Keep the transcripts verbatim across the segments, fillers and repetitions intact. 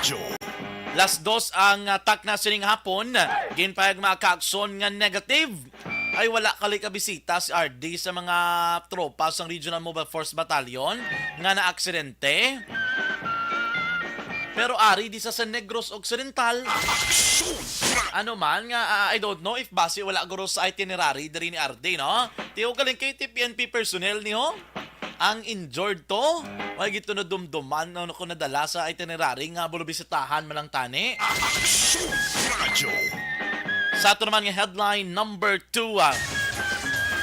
Radyo. Las dos ang, ah, takna sining hapon. Ginpahayag, mga kaaksyon, nga negative. Ay, wala kali ka bisita si R D sa mga tropa sang Regional Mobile Force Battalion nga naaksidente. Pero ari di sa San Negros Occidental. Ano man nga, ah, I don't know if basi wala guro sa itinerary diri ni R D, no? Tiyo galing kay T P N P personnel niyo. Ang injured to, ay gito na dumduman, ano, ko nadala sa itinerary nga bulubisitahan man lang tani. Aksyon Radyo. Sa ato naman nga headline number two, ah,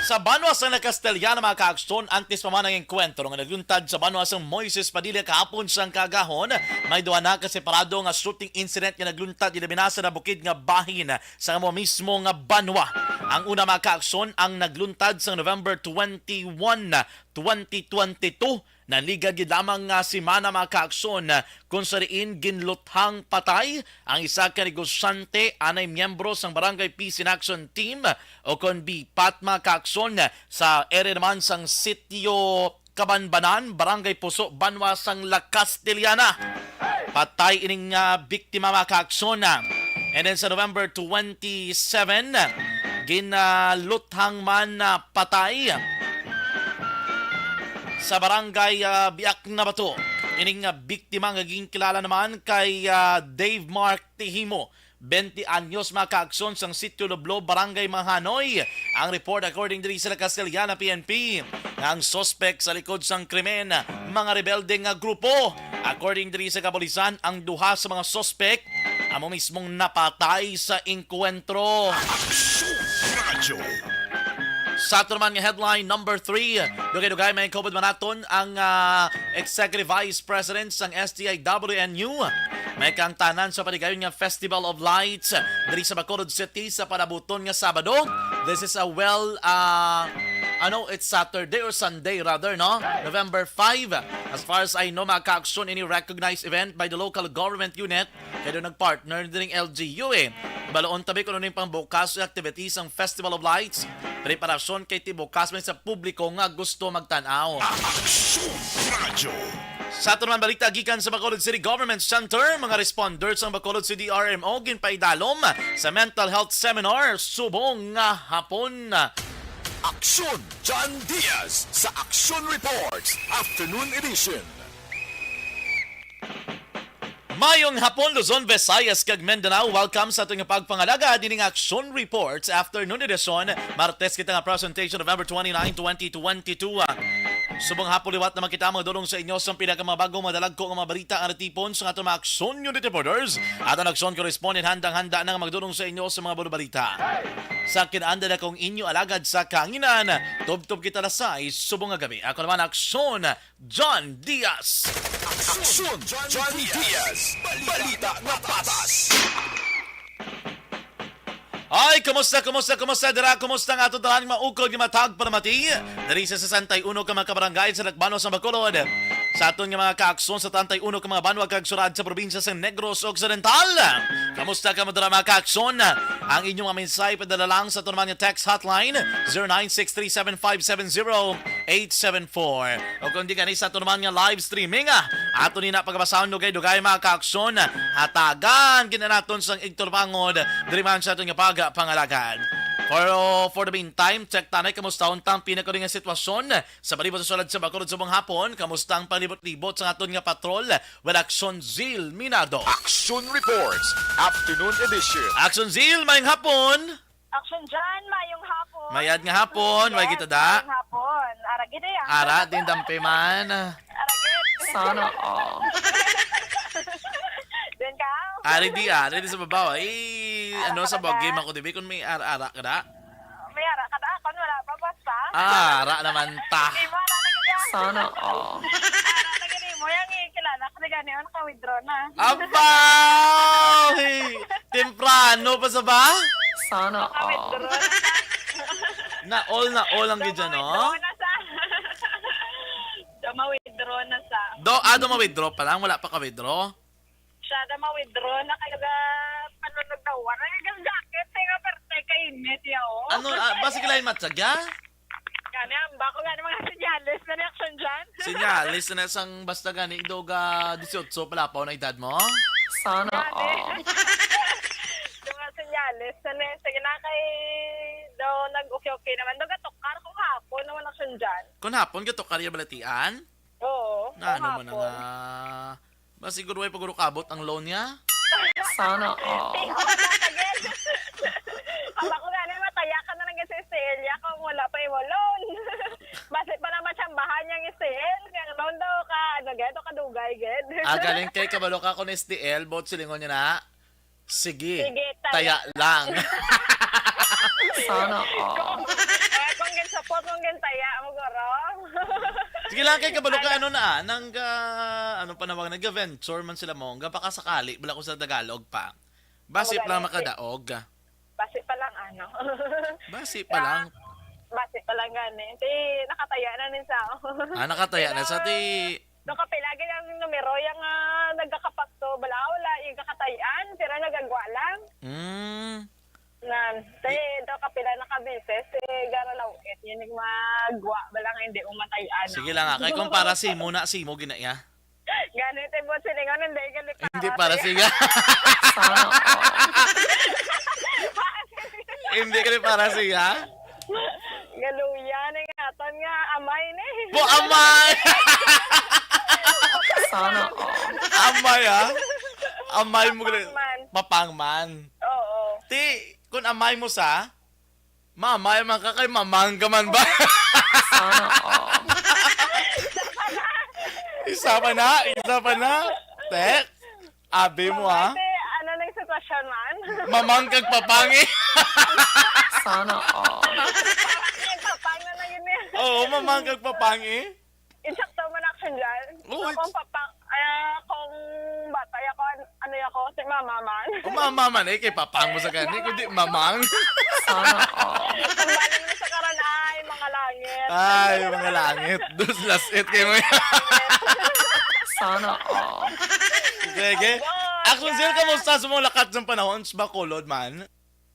sa banwa sang La Castellana, mga kaaksyon, antes pa man ang engkwentro nga nagluntad sa banwa sang Moises Padilla kahapon sang kaagahon, may duha na ka separado nga shooting incident nga nagluntad ilabi na sa nabukid nga bahin sa amo mismo nga banwa. Ang una, mga kaaksyon, ang nagluntad sa November twenty-one, twenty twenty-two. Nanligan gid lamang nga semana, mga kaaksyon, kung sa diin ginluthang patay ang isa ka negosyante anay miyembro sang Barangay Peace in Action Team o kon B P A T, mga kaaksyon, sa area naman sang Sitio Kabanbanan, Barangay Puso, banwa sang La Castellana. Patay ining, ah, biktima, mga kaaksyon. And then sa November twenty-seven, ginaluthang man na patay sa barangay, ah, Biak na Bato. Ining, ah, biktima nga ginkilala naman kay, ah, Dave Mark Tihimo, twenty anyos, mga kaaksyon, sang Sitio Loblo, Barangay Mahanoy. Ang report according diri sa La Castellana P N P nga ang suspek sa likod sang krimen, mga rebelde nga grupo. According diri sa kapulisan, ang duha sa mga suspek amo mismong napatay sa engkwentro. Aksyon Radyo. Sa ato naman nga headline number three, dugay-dugay may kaupod man naton ang, ah, Executive Vice President sang S T I W N U. May kaangtanan sa padigayon nga Festival of Lights diri sa Bacolod City sa palabuton nga Sabado. This is a well, ah, ano, it's Saturday or Sunday rather, no? November five. As far as I know, mga kaaksyon, ini recognized event by the local government unit kay do nag-partner diri ang L G U, eh. Baloon tabi kung ano yung pangbukas sa activities ang Festival of Lights. Preparasyon kay tibukas man sa publiko nga gusto magtan-aw. Aksyon Radyo. Sa ato naman balita gikan sa Bacolod City Government Center, mga responders sang Bacolod City R M O ginpaidalom sa mental health seminar subong nga hapon. Aksyon John Diaz sa Aksyon Reports Afternoon Edition. Mayong hapon, Luzon, Visayas, kag Mindanao. Welcome sa aton nga pagpangalagad ining Aksyon Reports Afternoon Edition. Martes kita nga presentation, November twenty-nine, twenty twenty-two. Ah, subong hapon liwat na makita, magdulong sa inyo sa pinaka mga bago, madalagko nga mga balita nga natipon sa aton mga Aksyon Unit Reporters at ang Aksyon Correspondent handang-handa na nga magdulong sa inyo sa mga bulo balita. Sa kinanda na kong inyo alagad sa kanginan, tubtob kita na sa subong nga gabi. Ako naman, Aksyon John Diaz. Aksyon John Diaz. Balita nga patas. Ay, kumusta, kumusta, kumusta dira? Kumusta nga ato tanan maukod nga matag palamati? Diri sa sesenta y uno ka mga kabarangay sa Dakbanos sa Bacolod. Sa aton nga mga kaaksyon sa treinta y uno ka mga banwa kag syudad sa probinsya sa Negros Occidental. Kamusta ka mo dira, mga kaaksyon? Ang inyong mga mensahe padala lang sa aton mga text hotline, zero nine six three seven five seven zero eight seven four. O kung di gani sa aton man nga live streaming, ah, ato ni na pagabasahon dugay-dugay, mga kaaksyon, hatagan gid na naton sang igtulpangod diri man sa aton nga pagpangalagad. For, for the meantime, check tanay kamusta unta ang pinakading nga sitwasyon sa palibot sa syudad sa Bacolod subong hapon. Kamusta ang palibot-libot sa aton nga patrol? Well, Aksyon Zil Minado. Aksyon Reports, Afternoon Edition. Aksyon Zil, mayong hapon. Aksyon John, mayong hapon. Mayad nga hapon, yes, may kita da. Mayong hapon. Ara gid, eh, ah. Ara, din dampe man. Ara gid. Sana all. Din ka? Ari di, ah, ari di sa babaw. Eh, ano, sa bag game ako, di ba? Kung may ara-ara ka da? May ara ka da? Kung wala pa, basta. Ah, ara naman ta. Hindi mo ara na gid. Sana all. Ara na gid mo. Yung ikilala ko na gani, oh, naka-withdraw na. Aba! Hey! Temprano pa sa ba? Sana all. Naka-withdraw na. Na all, na all ang gid dyan, no? Naka-withdraw na sa. Sa ma-withdraw na sa. Do, ah, do ma-withdraw pa lang, wala pa ka-withdraw? Siya na ma-withdraw na kayo ga panunod na uwan. Ay, gas jacket, eh, nga perte ka init, ya, oh. Ano, ah, basta ka lain matyaga? Gani, ang bako gani mga senyales na reaksyon dyan. Senyales na sang basta gani, ido ga dieciocho palapaw na edad mo? Sana all. Yung mga senyales, ano eh, sige na kay daw nag-okay-okay naman. Daw gatukar kung hapon naman ang sundyan. Kung hapon, gatukar yung balatian? Oo, Na kung ano mo na hapon. nga? Ba, siguro ay pagurukabot ang loan niya? Sana all. Tingko na again. Aba ko gani, mataya ka na lang sa S T L ya kung wala pa imo loan. Basi pa na matsambahan yang S T L, kaya loan daw ka, ano, gaya to kadugay, gid. Ah, galing kay kabalo ka kung S T L, bot silingon niya na. Sige, Sige, taya taya. lang. Sana all. Kung, eh, kung gin-support, kung gin-taya mo, guro. Sige lang, kay kabalo ka, Ala. ano na, ah, nang, ah, ano pa nawag, nag-venture man sila mo, nga baka sakali, bala ko sa Tagalog pa. Basi Ano pa lang gani, makadaog. Basi pa lang, ano. Basi pa Ah, lang. Basi pa lang gani. Ti, nakataya na ni sa Ah, nakataya na sa Kailangan ti Do kapila gid ang numero yang, ah, nagakapakto, bala wala yung kakatayan, pero nagagwa lang. Mm. Nan, te, do kapila na ka beses, eh, garalaw-it, yun yung magwa, bala nga hindi mo matayan, Sige no? lang, ah. Kay kung para si mo na, si mo gina iya. Ganit, eh, buot silingon, hindi gali Hindi para para siya. siya. Sana all. Hindi gali para siya. Galuya na nga, aton nga, amay ni. Mo amay! Sana all. Amay, ah. Amay mo gali. Papang man. Papang man. Oo. Ti, kung amay mo sa, mamay man ka kay mamang ka man ba? Sana all. Isa pa na, isa pa na. Tek, abi mo, Mamay, ah. Te, ano na yung sitwasyon man? Mamang kag papangi. Sana all. Parang yung papang na na yun eh. Oo, mamang kag papangi. Insakto man action dyan. Oo, So, it's kung papang, ah, kung bata, ako, an-, ano ako, si mama man. O mama man, eh, kay papang mo sa gani, kundi mamang. Sana all. Ang bali mo sa karan ay, mga langit. Ay, mga langit. Dos las et kayo mo. Sana all. Sige. Action Zil, kamusta sa mga lakat ng panahon sa Bacolod man?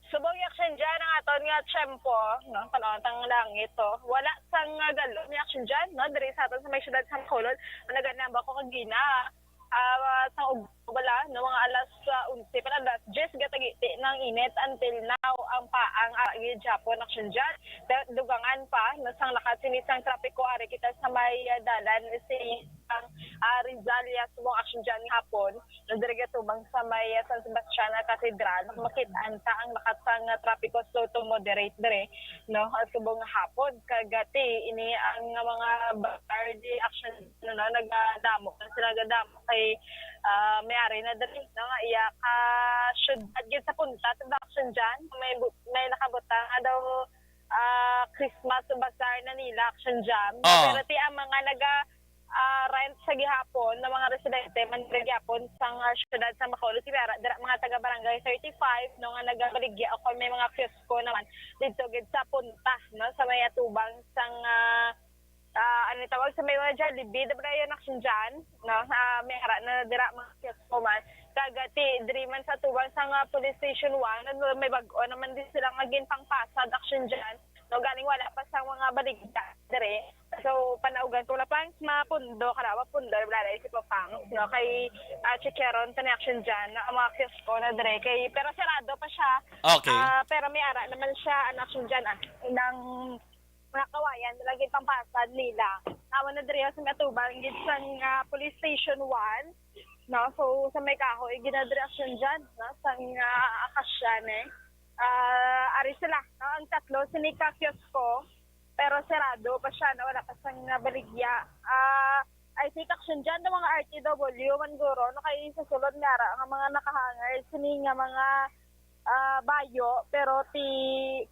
Subong yaksyan dyan ang aton nga tiyempo, no? Panahon tang langit, to. Wala sang, ah, galo ni aksyan dyan, no? Diri sa aton sa may siyudad sa Bacolod, ang naganamba ko kagina, ah, sa ug-, wala, no? Mga alas, ah, onse pa, alas diyes, gatagiti ng init until now, ang paang, ah, gihapon aksyan dyan. Da-, dugangan pa, no? Sang lakat sini sang trapiko, ari kita sa may, ah, dalan, si, ang, ah, Rizal, ya, subong aksyan dyan hapon. Diri gatubang sa may, ah, San Sebastian nga Katedral, makit-an ta ang lakat sang, ah, trapiko slow to moderate diri, no? Ah, subong nga hapon. Kag, ah, ti, ini ang, ah, mga bar di action, ano, no? Nagadamo na sila, nagadamo kay, ah, may ari na diri, no? Nga iya ka syudad gid sa punta, sa action dyan. May bu-, may nakabutang nga daw, ah, Christmas bazaar na nila, action dyan. Ah. Pero ti ang mga naga, ah, rent sa gihapon ng mga residente man dira gihapon sa, ah, syudad sa Bacolod, si Vera, dira mga taga Barangay thirty-five, no, nga nagabaligya o kung may mga kiosko naman dito gid sa punta, no, sa may atubang sang, ah, ah, ano tawag, sa may mga Jollibee, dira yan action dyan, no, ah, may ara na dira mga kiosko man. Kagati, diri man sa atubang sa nga Police Station one, ano, may bag-o naman din sila nga ginpangpasad action dyan, no, galing wala pa sa mga baligya diri. So, panaugan ko na, Pangs, mapundo ka na, mapundo, wala na si Papangs, no? Kay, ah, chikaron ta ni action dyan, no? Ang mga kiosko na dire, kay, pero sarado pa siya. Okay. Ah, pero may ara naman siya, ang action dyan, ah, ng mga kawayan, lagi pampasad nila. Tama na dire, sa may atubang, gid sa, ah, Police Station one, no? So, sa may kahoy, ginadire action dyan, no? Sa, ah, Akasyan, eh. Ah, ari sila, no? Ang tatlo, sini ka kiosko, pero sarado pa siya, no? Wala pa sang nabaligya. Ah, I think action dyan ng mga R T W man guro, no? Kay sa sulod nga ra, nga mga nakahanger, sini nga mga, ah, bayo, pero ti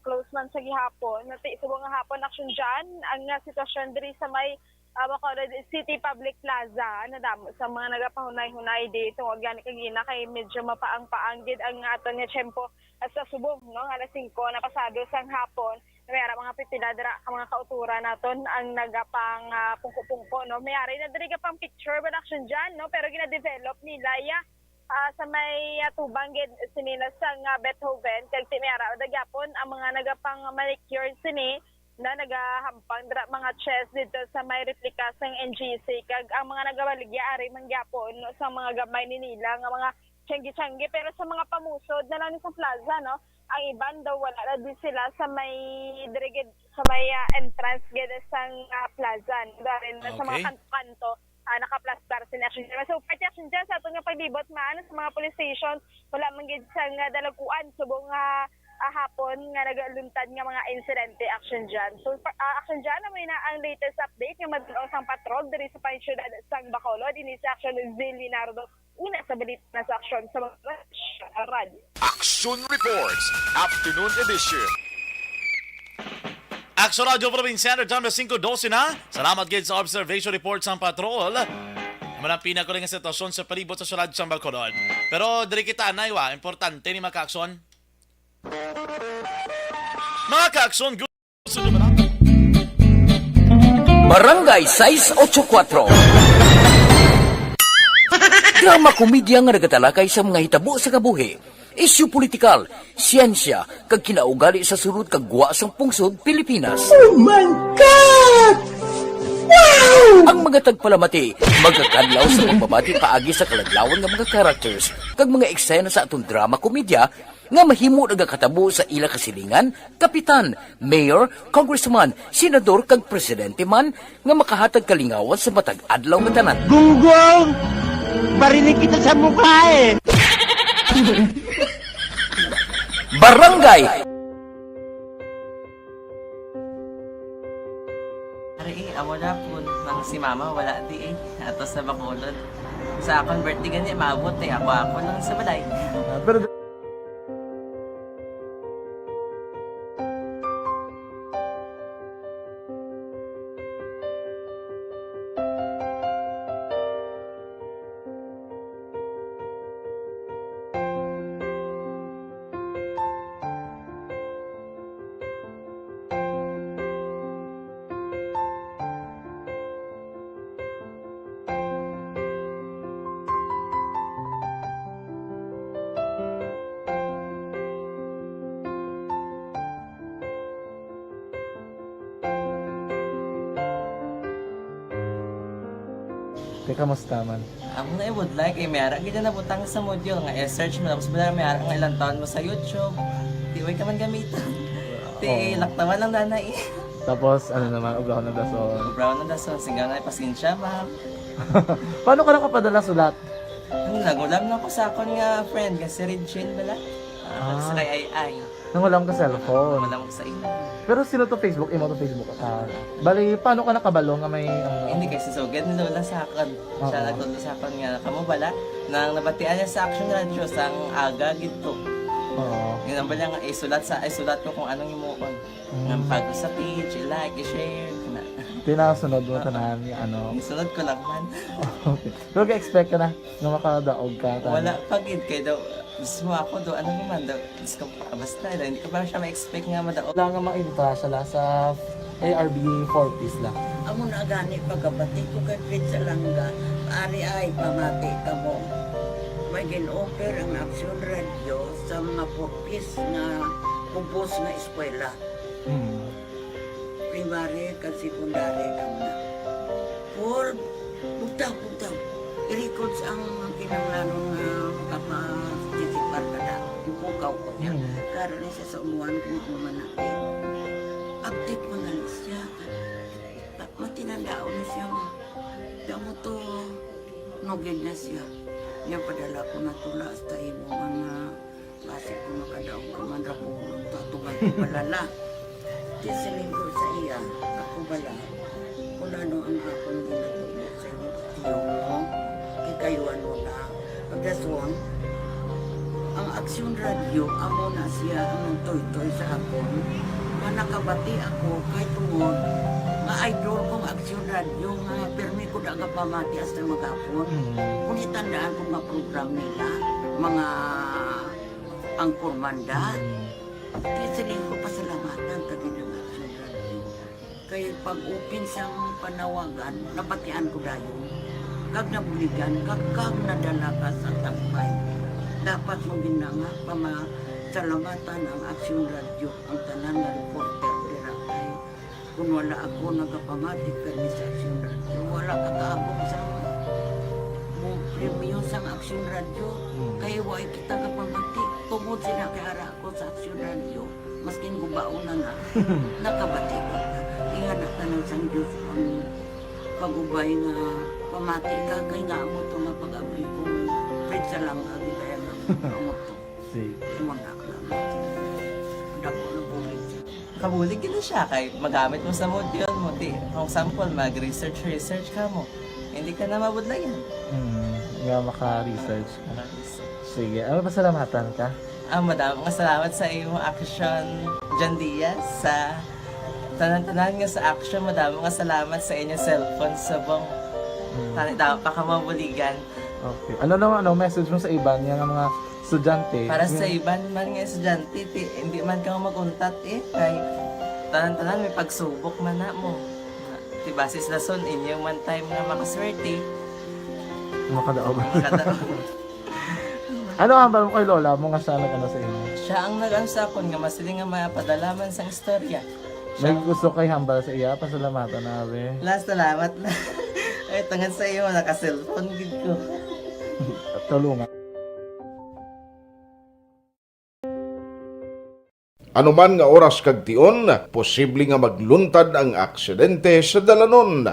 close man sa gihapon. Ti subong nga hapon, action dyan, ang, ah, sitwasyon diri sa may, ah, Bacolod City Public Plaza, nadamo sa mga nagapahunay-hunay di tungod gani kagina kay medyo mapaang-paang gid ang aton nga tiyempo sa subong, no, nga alas singko na pasado sang hapon. May ara mga pipila dira ka mga kauturan naton ang nagapang, ah, pungko-pungko, no? May ari na diri ka pang picture production dyan, no? Pero gina-develop nila, ya, ah, sa may, ah, tubang gid sini na sa nga Beethoven, kag ti may ara da gyapon ang mga nagapang manicure sini na nagahampang dira mga chess dito sa may replika sang N G C, kag ang mga nagabaligya ari man gyapon, no, sa mga gamay ni nila nga mga tiyanggi-tiyanggi, pero sa mga pamusod na lang sa plaza, no? Ang iban daw wala na din sila sa may diri gid, sa may, ah, entrance gid sang, ah, plaza, no? Dari na sa mga Okay. kanto-kanto, ah, naka-plus bar sila. Action Jan. So, pati Action Jan, sa aton nga paglibot, man, sa mga police station, wala man gid sang, ah, dalaguan, subong nga, ah, hapon nga nagaluntad nga mga insidente, Action Jan. So, pa-, ah, Action Jan, amo na ang latest update nga madulong sang patrol diri sa pansiyudad sang Bacolod. Ini sa Action Zil Linardo. Una sa balita na sa Aksyon sa mga radyo. Action Reports, Afternoon Edition. Action Radio Provinciano, time na singko dose na. Salamat gid sa observation report sang patrol. Amo na ang pinakahuling nga sitwasyon sa palibot sa siyudad sang Bacolod. Pero diri kita, anay, wa, importante ni, mga ka-aksyon. Mga ka-aksyon, gusto nyo ba na? Barangay sais ocho kuwatro. Drama komedya nga nagatalakay sa mga hitabo sa kabuhi, isyu politikal, siyensya, kag kinaugali sa sulod kag gwa sang pungsod Pilipinas. Oh my God! Wow! Ang mga tagpalamati magakadlaw sa pagbabati paagi sa kaladlawan nga mga characters kag mga eksena sa aton drama komedya nga mahimo nagakatabo sa ila kasilingan, kapitan, mayor, congressman, senador, kag presidente man nga makahatag kalingawan sa matag adlaw nga tanan. Gunggong! Barinig kita sa mukha eh! Barangay Ari, eh, amo na po nang si mama wala di eh. Ato sa Bacolod. Sa akon birthday gani, maabot eh. Ako, ako lang sa balay. Ah, pero Te, kamusta man? Amo na ibudlay kay may ara gid na butang sa module nga i-search mo, tapos bala may ara nga ilang taon mo sa YouTube. Di way ka man gamiton. Ti Oo. Laktawan lang dana eh. Tapos, ano naman, ubrahon ng dason. Ubrahon ng dason, singga na, pasensya, ma'am. Paano ka nakapadala sulat? Ano, nagulam na ko sa akon nga friend, nga si Regine bala. Ah, Ah. Sa kay Ay Ay. Nangulam ka cellphone. Nangulam ko sa imo. Pero sino to Facebook? Imo to Facebook? Ah, bali, paano ka nakabalo nga may, ano? Hindi, kay si Sugad ni Lola sa akon. Siya Oo. Nagtudlo sa akon nga, kamo bala, nang nabatian niya sa Action Radio, sang aga gid to. Oo. Yun ang bala nga, isulat sa, isulat ko kung anong imuon. Mm. Nga pag sa page, i-like, i-share, na. Tinasunod mo Oo. Tanan nga, ano? Isunod ko lang man. Okay. Pero ga-expect ka na nga makadaog ka, tanan? Wala pa gid, kay daw, mismo ako daw, ano naman daw, Diyos ko, ah, basta, hindi ko pa siya ma-expect nga madaog. Wala nga mainta siya la sa A R B four Ps la. Amo na gani pagkabati ko kay Fred Salanga, ari ay pamati kamo. May gin-offer ang Action Radio sa mga four Ps nga kubos nga eskwela. Hmm. Primary kag secondary kamo na. Paul, bugtaw, bugtaw. I-records ang kinahanglanon nga makaparticipar ka na. Ipukaw ko niya. Mm. Karon ni siya sa umuan kung ano man natin. Update man na siya. Ta-, matinandaon na siya mo. Kaya mo to, nugid na siya. Niya padala ko na tula hasta imo mga Basi kung makadaog ka man ra ko, tutugan ko bala la. Di siling ko sa iya, ako bala. Kung ano ang akong ginatubo sa imo, tiyo mo, kikayuan mo na. Pagdason, ang Aksyon Radio, amo na siya ang nagtoytoy sa akon. Nga nakabati ako, kay tungod, nga idol kong Aksyon Radio, nga pirmi ko da nga pamati hasta maghapon. Mm. Kung itandaan ko nga program nila, mga Ang Kurmanda. Mm. Kaya siling ko pasalamatan ta gid ang Action Radio. Kay pag-open sang panawagan, nabatian ko dayon. Kag nabuligan, kag, kag nadala ka sa tampay. Dapat mo gid na nga pamasalamatan ang Action Radio, ang tanan nga reporter dira kay Kung wala ako nagapamati kay Miss Action Radio, wala ka kaabot sa mo-, Premyo sang Action Radio, Hmm. kay way kita kapamati. Tungod sina kay ara ako sa Action Radio, maskin gubaon na na, nakabati ko. Ingana tanan sang Diyos ang pag-ubay nga pamati ka, kay nga amo to nga pag-abli ko, Fred Salanga, di ba yan ang amo to? Sige. Imo na, dako na bulig siya. Kabulig gid na siya kay magamit mo sa module mo. Di, for example, mag-research, research ka mo. Hindi ka na mabudlayan. Hmm, nga maka-research ka. Maka-research. Sige, ano, pasalamatan ka? Ah, madamo nga salamat sa imo Action, John Diaz, sa tanan-tanan nga sa Action. Madamo nga salamat sa inyo cellphone subong. Hmm. Tani, dapat pa ka mabuligan. Okay. Ano naman, ano, message mo sa iban nga mga estudyante? Para sa Yung iban man nga estudyante, ti, hindi man ka mag-untat eh. Kay tanan-tanan may pagsubok man na mo. Ti, basis lason, inyo man time nga makaswerte. Makadaog. Makadaog. Ano ang hambal mo kay lola mo nga siya nag-ano sa imo? Siya ang nag-ano sa akon nga masiling nga mapadala man sang istorya. May gusto kay hambal sa iya, pasalamatan na, abi. La, salamat na. Ay, tungod sa iyo, naka-cellphone gid ko. Tulungan. Anuman nga oras kag tion, posible nga magluntad ang aksidente sa dalanon.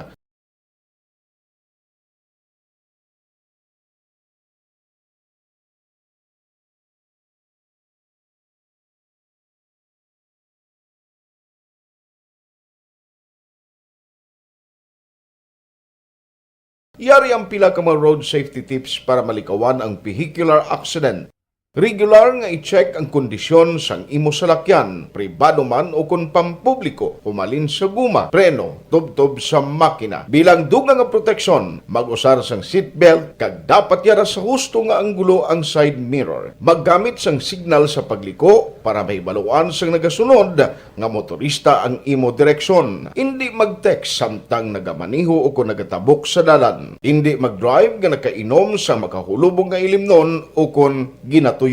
Yari ang pila ka mga road safety tips para malikawan ang vehicular accident. Regular nga i-check ang kondisyon sang imo salakyan, pribado man o kon pampubliko, humalin sa guma, preno, tubtob sa makina. Bilang dugang nga proteksyon, mag-usar sang seatbelt kag dapat yara sa husto nga anggulo ang side mirror. Maggamit sang signal sa pagliko para mahibaluan sang nagasunod nga motorista ang imo direksyon. Indi mag-text samtang nagamaneho o kon nagatabok sa dalan. Indi mag-drive nga nakainom sa makahulubong nga ilimnon o kon ginatuyo.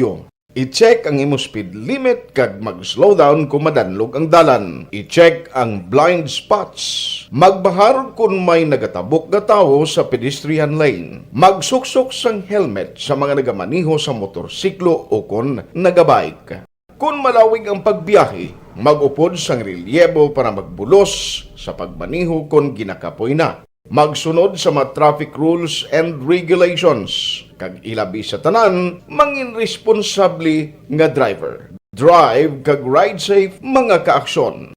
I-check ang imo speed limit kag mag-slow down kon madanlog ang dalan. I-check ang blind spots. Magbahar kon may nagatabok nga tawo sa pedestrian lane. Magsuksok sang helmet sa mga nagamaneho sa motorsiklo o kon nagabike. Kon malawig ang pagbiyahe, mag-upod sang relyebo para magbulos sa pagmaneho kon ginakapoy na. Magsunod sa mga traffic rules and regulations, kag ilabi sa tanan, mangin responsable nga driver. Drive kag ride safe, mga ka-aksyon.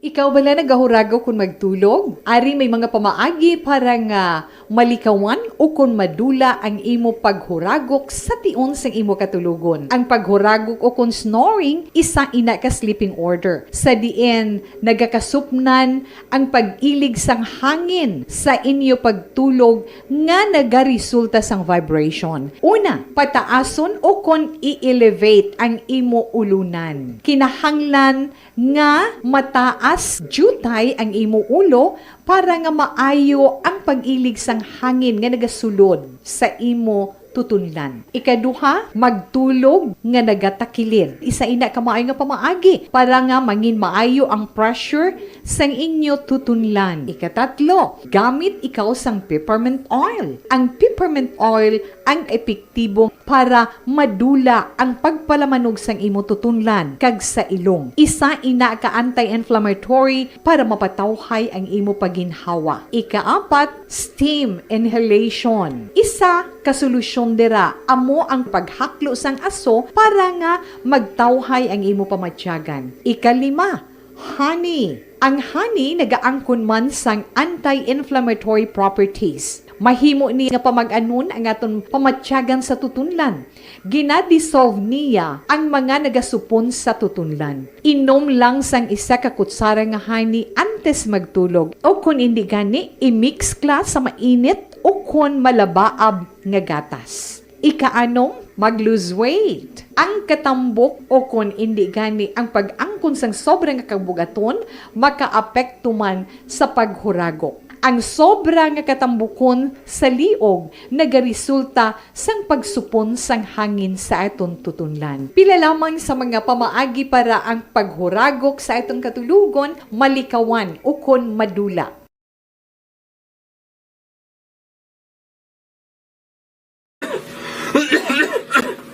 Ikaw bala nagahuragok kon magtulog? Ari may mga pamaagi para nga malikawan o kon madula ang imo paghuragok sa tion sang imo katulogon. Ang paghuragok o kon snoring, isa ina ka sleeping order, sa diin nagakasupnan ang pag-ilig sang hangin sa inyo pagtulog nga nagaresulta sang vibration. Una, pataason o kon i-elevate ang imo ulunan. Kinahanglan nga mataas diutay ang imo ulo para nga maayo ang pag-ilig sang hangin nga nagasulod sa imo tutunlan. Ikaduha, magtulog nga nagatakilid. Isa ina ka maayo nga pamaagi para nga mangin maayo ang pressure sang inyo tutunlan. Ikatatlo, gamit ikaw sang peppermint oil. Ang peppermint oil ang epektibo para madula ang pagpalamanog sang imo tutunlan kag sa ilong. Isa ina ka anti-inflammatory para mapatawhay ang imo pagginhawa. Ikaapat, steam inhalation. Isa ka solusyon dira amo ang paghaklo sang aso para nga magtawhay ang imo pamatyagan. Ikalima, honey. Ang honey nagaangkon man sang anti-inflammatory properties. Mahimo ni nga pamag-anon ang aton pamatyagan sa tutunlan. Gina-dissolve niya ang mga nagasupon sa tutunlan. Inom lang sang isa ka kutsara nga honey antes magtulog, o kon indi gani, i-mix kla sa mainit o kon malabaab nga gatas. Ikaanom, mag-lose weight. Ang katambok o kon indi gani ang pag-angkon sang sobra nga kabugaton makaapekto man sa paghuragok. Ang sobra nga katambukon sa liog nagaresulta sang pagsupon sang hangin sa aton tutunlan. Pila lamang sa mga pamaagi para ang paghuragok sa aton katulogon malikawan ukon madula.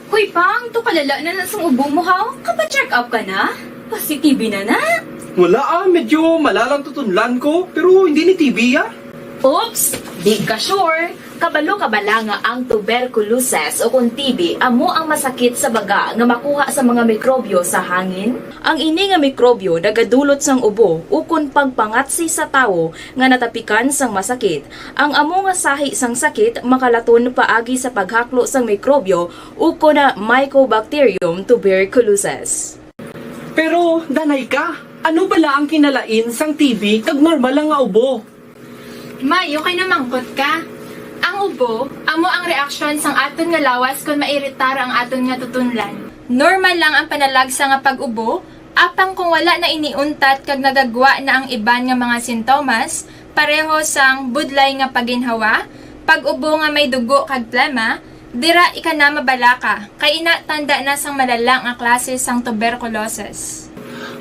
Hoy, Pang, to kalala na na sang ubo mo, ha? Kapa-check up ka na? Positive na na? Wala, ah, medyo malalang tutunlan ko, pero hindi ni T B, ah. Oops! Di ka sure? Kabalo ka bala nga ang tuberculosis o kon T B amo ang masakit sa baga nga makuha sa mga mikrobyo sa hangin? Ang ini nga mikrobyo nagadulot sang ubo ukon pagpangatsi sa tawo nga natapikan sang masakit. Ang amo nga sahi sang sakit makalaton paagi sa paghaklo sang mikrobyo ukon na Mycobacterium tuberculosis. Pero, danay ka, ano bala ang kinalain sang T B kag normal lang nga ubo? May, okay na mangkot ka. Ang ubo, amo ang reaksyon sang aton nga lawas kon mairitar ang aton nga tutunlan. Normal lang ang panalagsa nga pag-ubo, apang kung wala na ini untat kag nagagwa na ang iban nga mga sintomas, pareho sang budlay nga paginhawa, pag-ubo nga may dugo kag plema, dira ika na mabalaka, kay ina tanda na sang malala nga klase sang tuberculosis.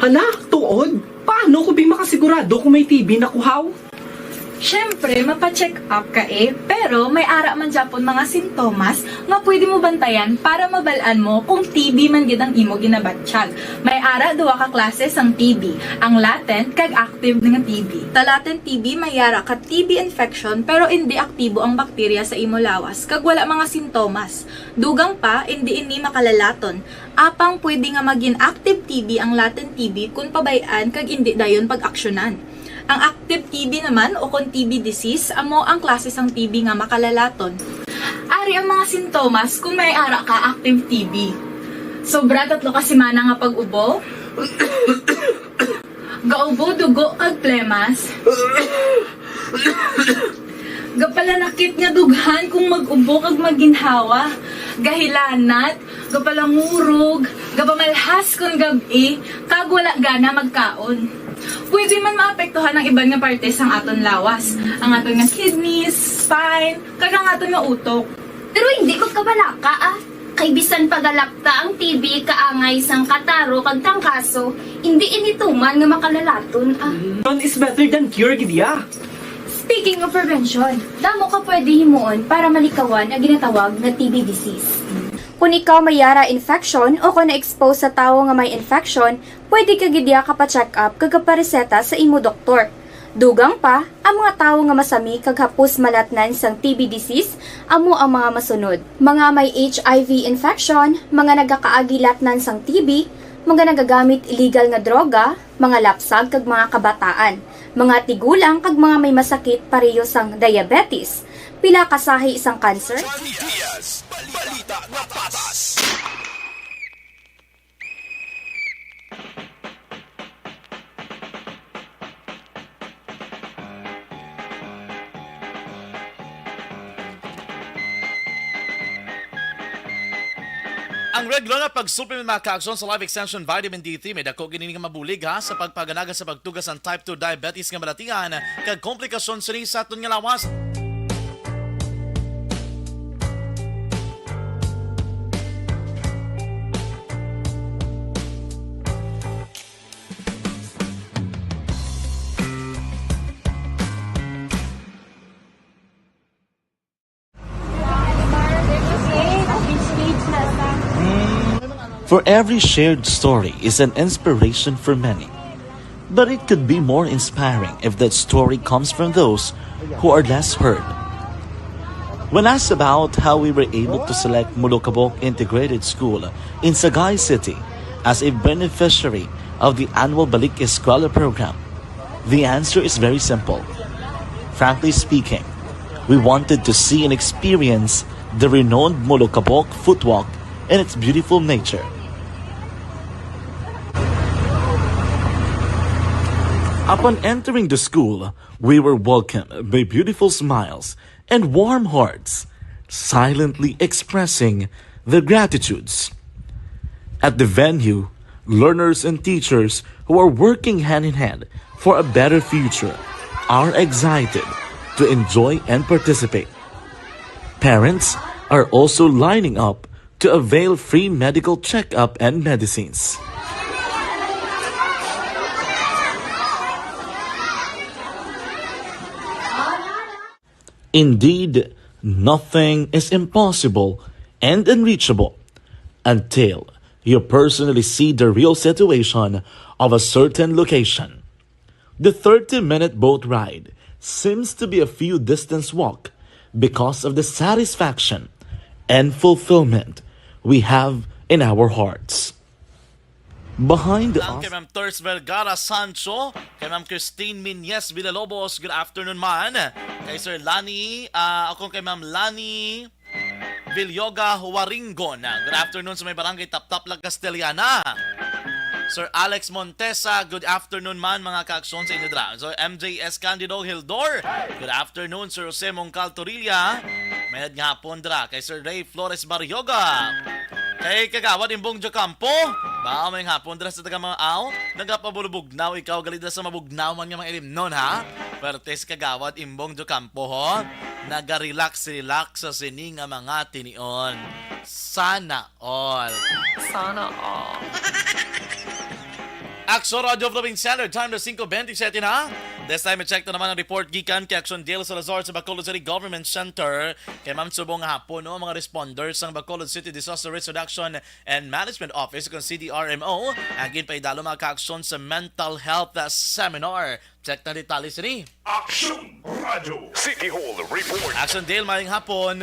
Hala, tuod? Paano ko bi makasigurado kung may T B na ko, haw? Siyempre, mapa-check up ka, eh, pero may ara man gyapon mga sintomas nga pwede mo bantayan para mabal-an mo kung T B man gid ang imo ginabatyag. May ara duha ka klase sang T B, ang latent kag active nga T B. Sa latent T B, may ara ka T B infection pero indi aktibo ang bakterya sa imo lawas kag wala mga sintomas. Dugang pa, indi ini makalalaton. Apang pwede nga magin active T B ang latent T B kon pabay-an kag indi dayon pag-aksyonan. Ang active T B naman, o kon T B disease, amo ang klase sang T B nga makalalaton. Ari ang mga sintomas kon may ara ka active T B. Sobra tatlo ka semana nga pag-ubo. Gaubo dugo kag plemas. Gapalanakit nga dughan kung mag-ubo kag maginhawa. Gahilanat, gapalangurog, gapamalhas kon gab-i, kag wala gana magkaon. Pwede man maapektuhan ang iban nga parte sang aton lawas, ang aton nga kidneys, spine, kag ang aton nga utok. Pero hindi magkabalaka, ah. Kay bisan pagalapta ang T B kaangay sang kataro kag trangkaso, hindi ini tuman nga makalalaton, ah. Prevention is better than cure, gid ya. Speaking of prevention, damo ka pwede himuon para malikawan ang ginatawag nga T B disease. Kung ikaw may yara infection o kung na-expose sa tawo nga may infection, pwede ka gid ya kapa-check up kag kapareseta sa imo doktor. Dugang pa, ang mga tawo nga masami kag hapos malatnan sang T B disease amo ang mga masunod: mga may H I V infection, mga nagakaagi latnan sang T B, mga nagagamit illegal nga droga, mga lapsag kag mga kabataan, mga tigulang kag mga may masakit pareho sang diabetes, pila ka sahi sang cancer. Charlie Diaz, balita nga patas. Ang regular nga pagsuplimentar nga aksyon sa Life Extension Vitamin D three may dako gid ini nga mabulig, ha, sa pagpaganaga sa pagtuga sang type two diabetes nga balatian kag komplikasyon sini sa aton nga lawas. For every shared story is an inspiration for many. But it could be more inspiring if that story comes from those who are less heard. When asked about how we were able to select Molokabok Integrated School in Sagay City as a beneficiary of the annual Balik Eskwela program, the answer is very simple. Frankly speaking, we wanted to see and experience the renowned Molokabok footwalk and its beautiful nature. Upon entering the school, we were welcomed by beautiful smiles and warm hearts, silently expressing their gratitudes. At the venue, learners and teachers who are working hand in hand for a better future are excited to enjoy and participate. Parents are also lining up to avail free medical checkup and medicines. Indeed, nothing is impossible and unreachable until you personally see the real situation of a certain location. The thirty-minute boat ride seems to be a few distance walk because of the satisfaction and fulfillment we have in our hearts. Behind Lang us kay Ma'am Ters Vergara Sancho, kay Ma'am Christine Minyes Villalobos, good afternoon man. Kay Sir Lani, ah, ako kay Ma'am Lani Villoga Huaringon, good afternoon sa may barangay Taptap, La Castellana. Sir Alex Montesa, good afternoon man, mga kaaksyon sa inyo dira. So, M J S Candido Hildor, good afternoon. Sir Jose Mongcal Torilla, mayad nga hapon dira. Kay Sir Ray Flores Barrioga, kay Kagawad Imbong Jocampo, ba, may hapon dira sa taga mga aw. Nagapabulubugnaw ikaw, gali dira sa mabugnawan nga mga ilimnon, ha? Perte si Kagawad Imbong Jocampo, ho. Naga-relax-relax sa sini nga mga tinion. Sana all. Sana all. Aksyon Radyo Provincial, time na singko bente siyete na. This time, i-check na naman ang report gikan kay Aksyon Dale Salazar sa Bacolod City Government Center. Kay ma'am, subong nga hapon, no, mga responders sang Bacolod City Disaster Risk Reduction and Management Office, kung C D R M O, ang ginpaidalo mga kaaksyon sa mental health, uh, seminar. Check na detalye sini. Aksyon Radyo City Hall Report. Aksyon Dale, maayong hapon.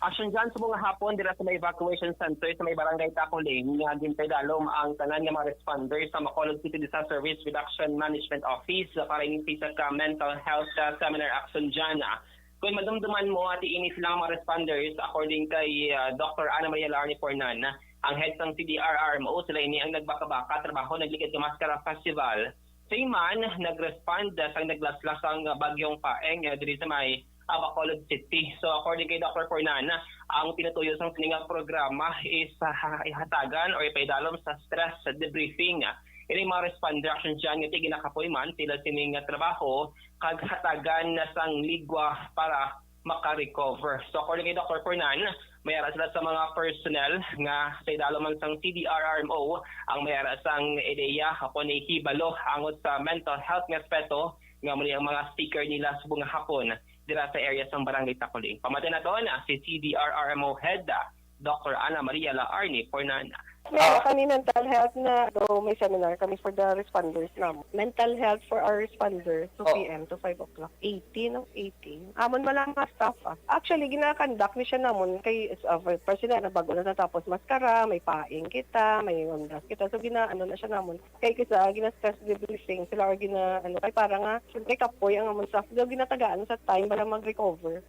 Aksyon John, subong nga hapon dira sa may evacuation center sa may barangay Takuling nga ginpaidalom ang tanan nga mga responders sa Bacolod City Disaster Risk Reduction Management Office para ining PhilSAC mental health, ah, seminar. Aksyon John, ah, kung madumduman mo, ati ini sila nga mga responders, according kay, ah, Doctor Ana Maria Larni Pornan, ang head sang C D R R M O, sila ini ang nagbakabaka trabaho naglikid sa Mascara Festival. Same man, nag-respond, ah, sang naglaslas ang, ah, Bagyong Paeng, ah, diri sa may, ah, Bacolod City. So, according kay Doctor Pornan, ang pinatuyo sang sini nga programa is, ah, ihatagan or ipaidalom sa stress debriefing. Ini mga responder, Aksyon John, nga ginakapoy man sila sini nga trabaho kag hatagan na sang ligwa para maka-recover. So, according kay Doctor Pornan, may ara sila sa mga personnel nga sa idalom man sang C D R R M O ang may ara sang ideya, ako ni hibalo angot sa mental health nga aspeto nga muli ang mga speaker nila subong nga hapon dira sa area sang Barangay Takuling. Pamati naton, ah, si C D R R M O Head, ah, Doctor Ana Maria La Arni Pornan. Meron Ah. kami mental health na, do may seminar kami for the responders naman. Mental health for our responders, two Oh. P M to five o'clock. Eighteen, no? Eighteen. Amon man lang mga staff, ah. Actually, gina-conduct ni siya namon kay, uh, for personal na bago na natapos maskara, may paing kita, may undas kita. So, gina-, ano na siya namon. Kay kisa, gina-stress debriefing sila or gina-, ano, kay para nga, syempre, kapoy ang amon staff. So, ginatagaan sa time para mag-recover.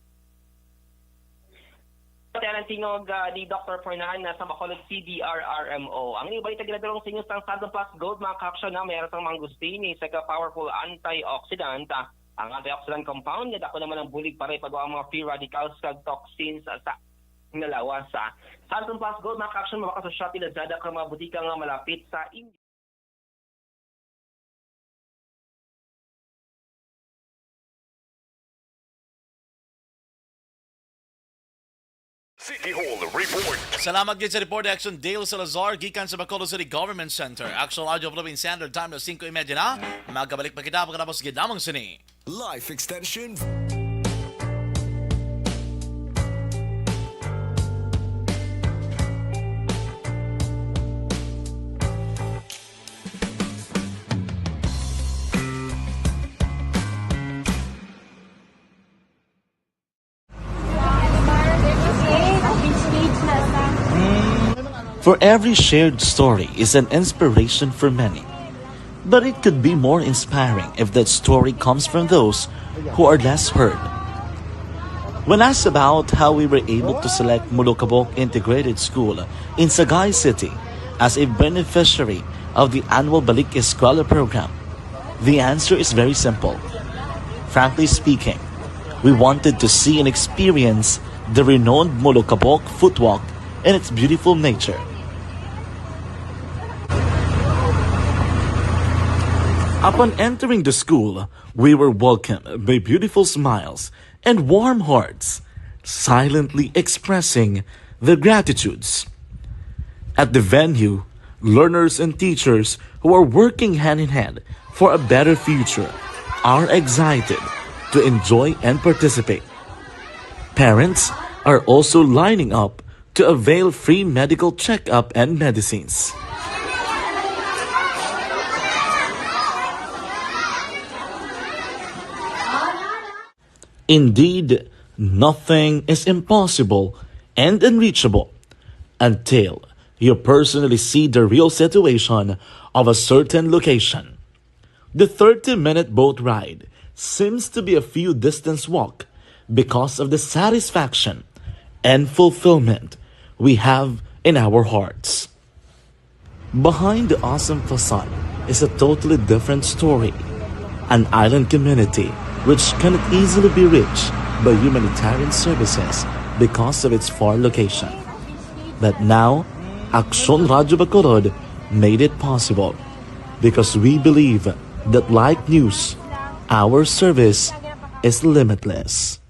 Pati ang tingog, ah, ni Doctor Fernan na sa Bacolod C D R R M O. Ang iba ito ginadurong sa inyo sang Santon Plus Gold, mga kaaksyon, na mayroon sang mangosteen, isa ka powerful antioxidant. Ah, ang antioxidant compound nga dako naman ang bulig para ipagawa ang mga free radicals kag toxins sa, sa nga lawas. Ah, Santon Plus Gold, mga kaaksyon, mabakal sa Shopee, Lazada, kag mga butika nga malapit sa inyo. City Hall Report. Salamat gid sa report, Action Dale Salazar, gikan sa Bacolod City Government Center. Actual audio from in Standard Time na singko y media na. Magkabalik pa kita pagkatapos gid lamang sini. Life Extension. For every shared story is an inspiration for many. But it could be more inspiring if that story comes from those who are less heard. When asked about how we were able to select Molokabok Integrated School in Sagay City as a beneficiary of the annual Balik Eskwela program, the answer is very simple. Frankly speaking, we wanted to see and experience the renowned Molokabok footwalk and its beautiful nature. Upon entering the school, we were welcomed by beautiful smiles and warm hearts, silently expressing their gratitudes. At the venue, learners and teachers who are working hand in hand for a better future are excited to enjoy and participate. Parents are also lining up to avail free medical checkup and medicines. Indeed, nothing is impossible and unreachable until you personally see the real situation of a certain location. The thirty-minute boat ride seems to be a few distance walk because of the satisfaction and fulfillment we have in our hearts. Behind the awesome facade is a totally different story, an island community which cannot easily be reached by humanitarian services because of its far location. But now, Aksyon Radyo Bacolod made it possible because we believe that, like news, our service is limitless.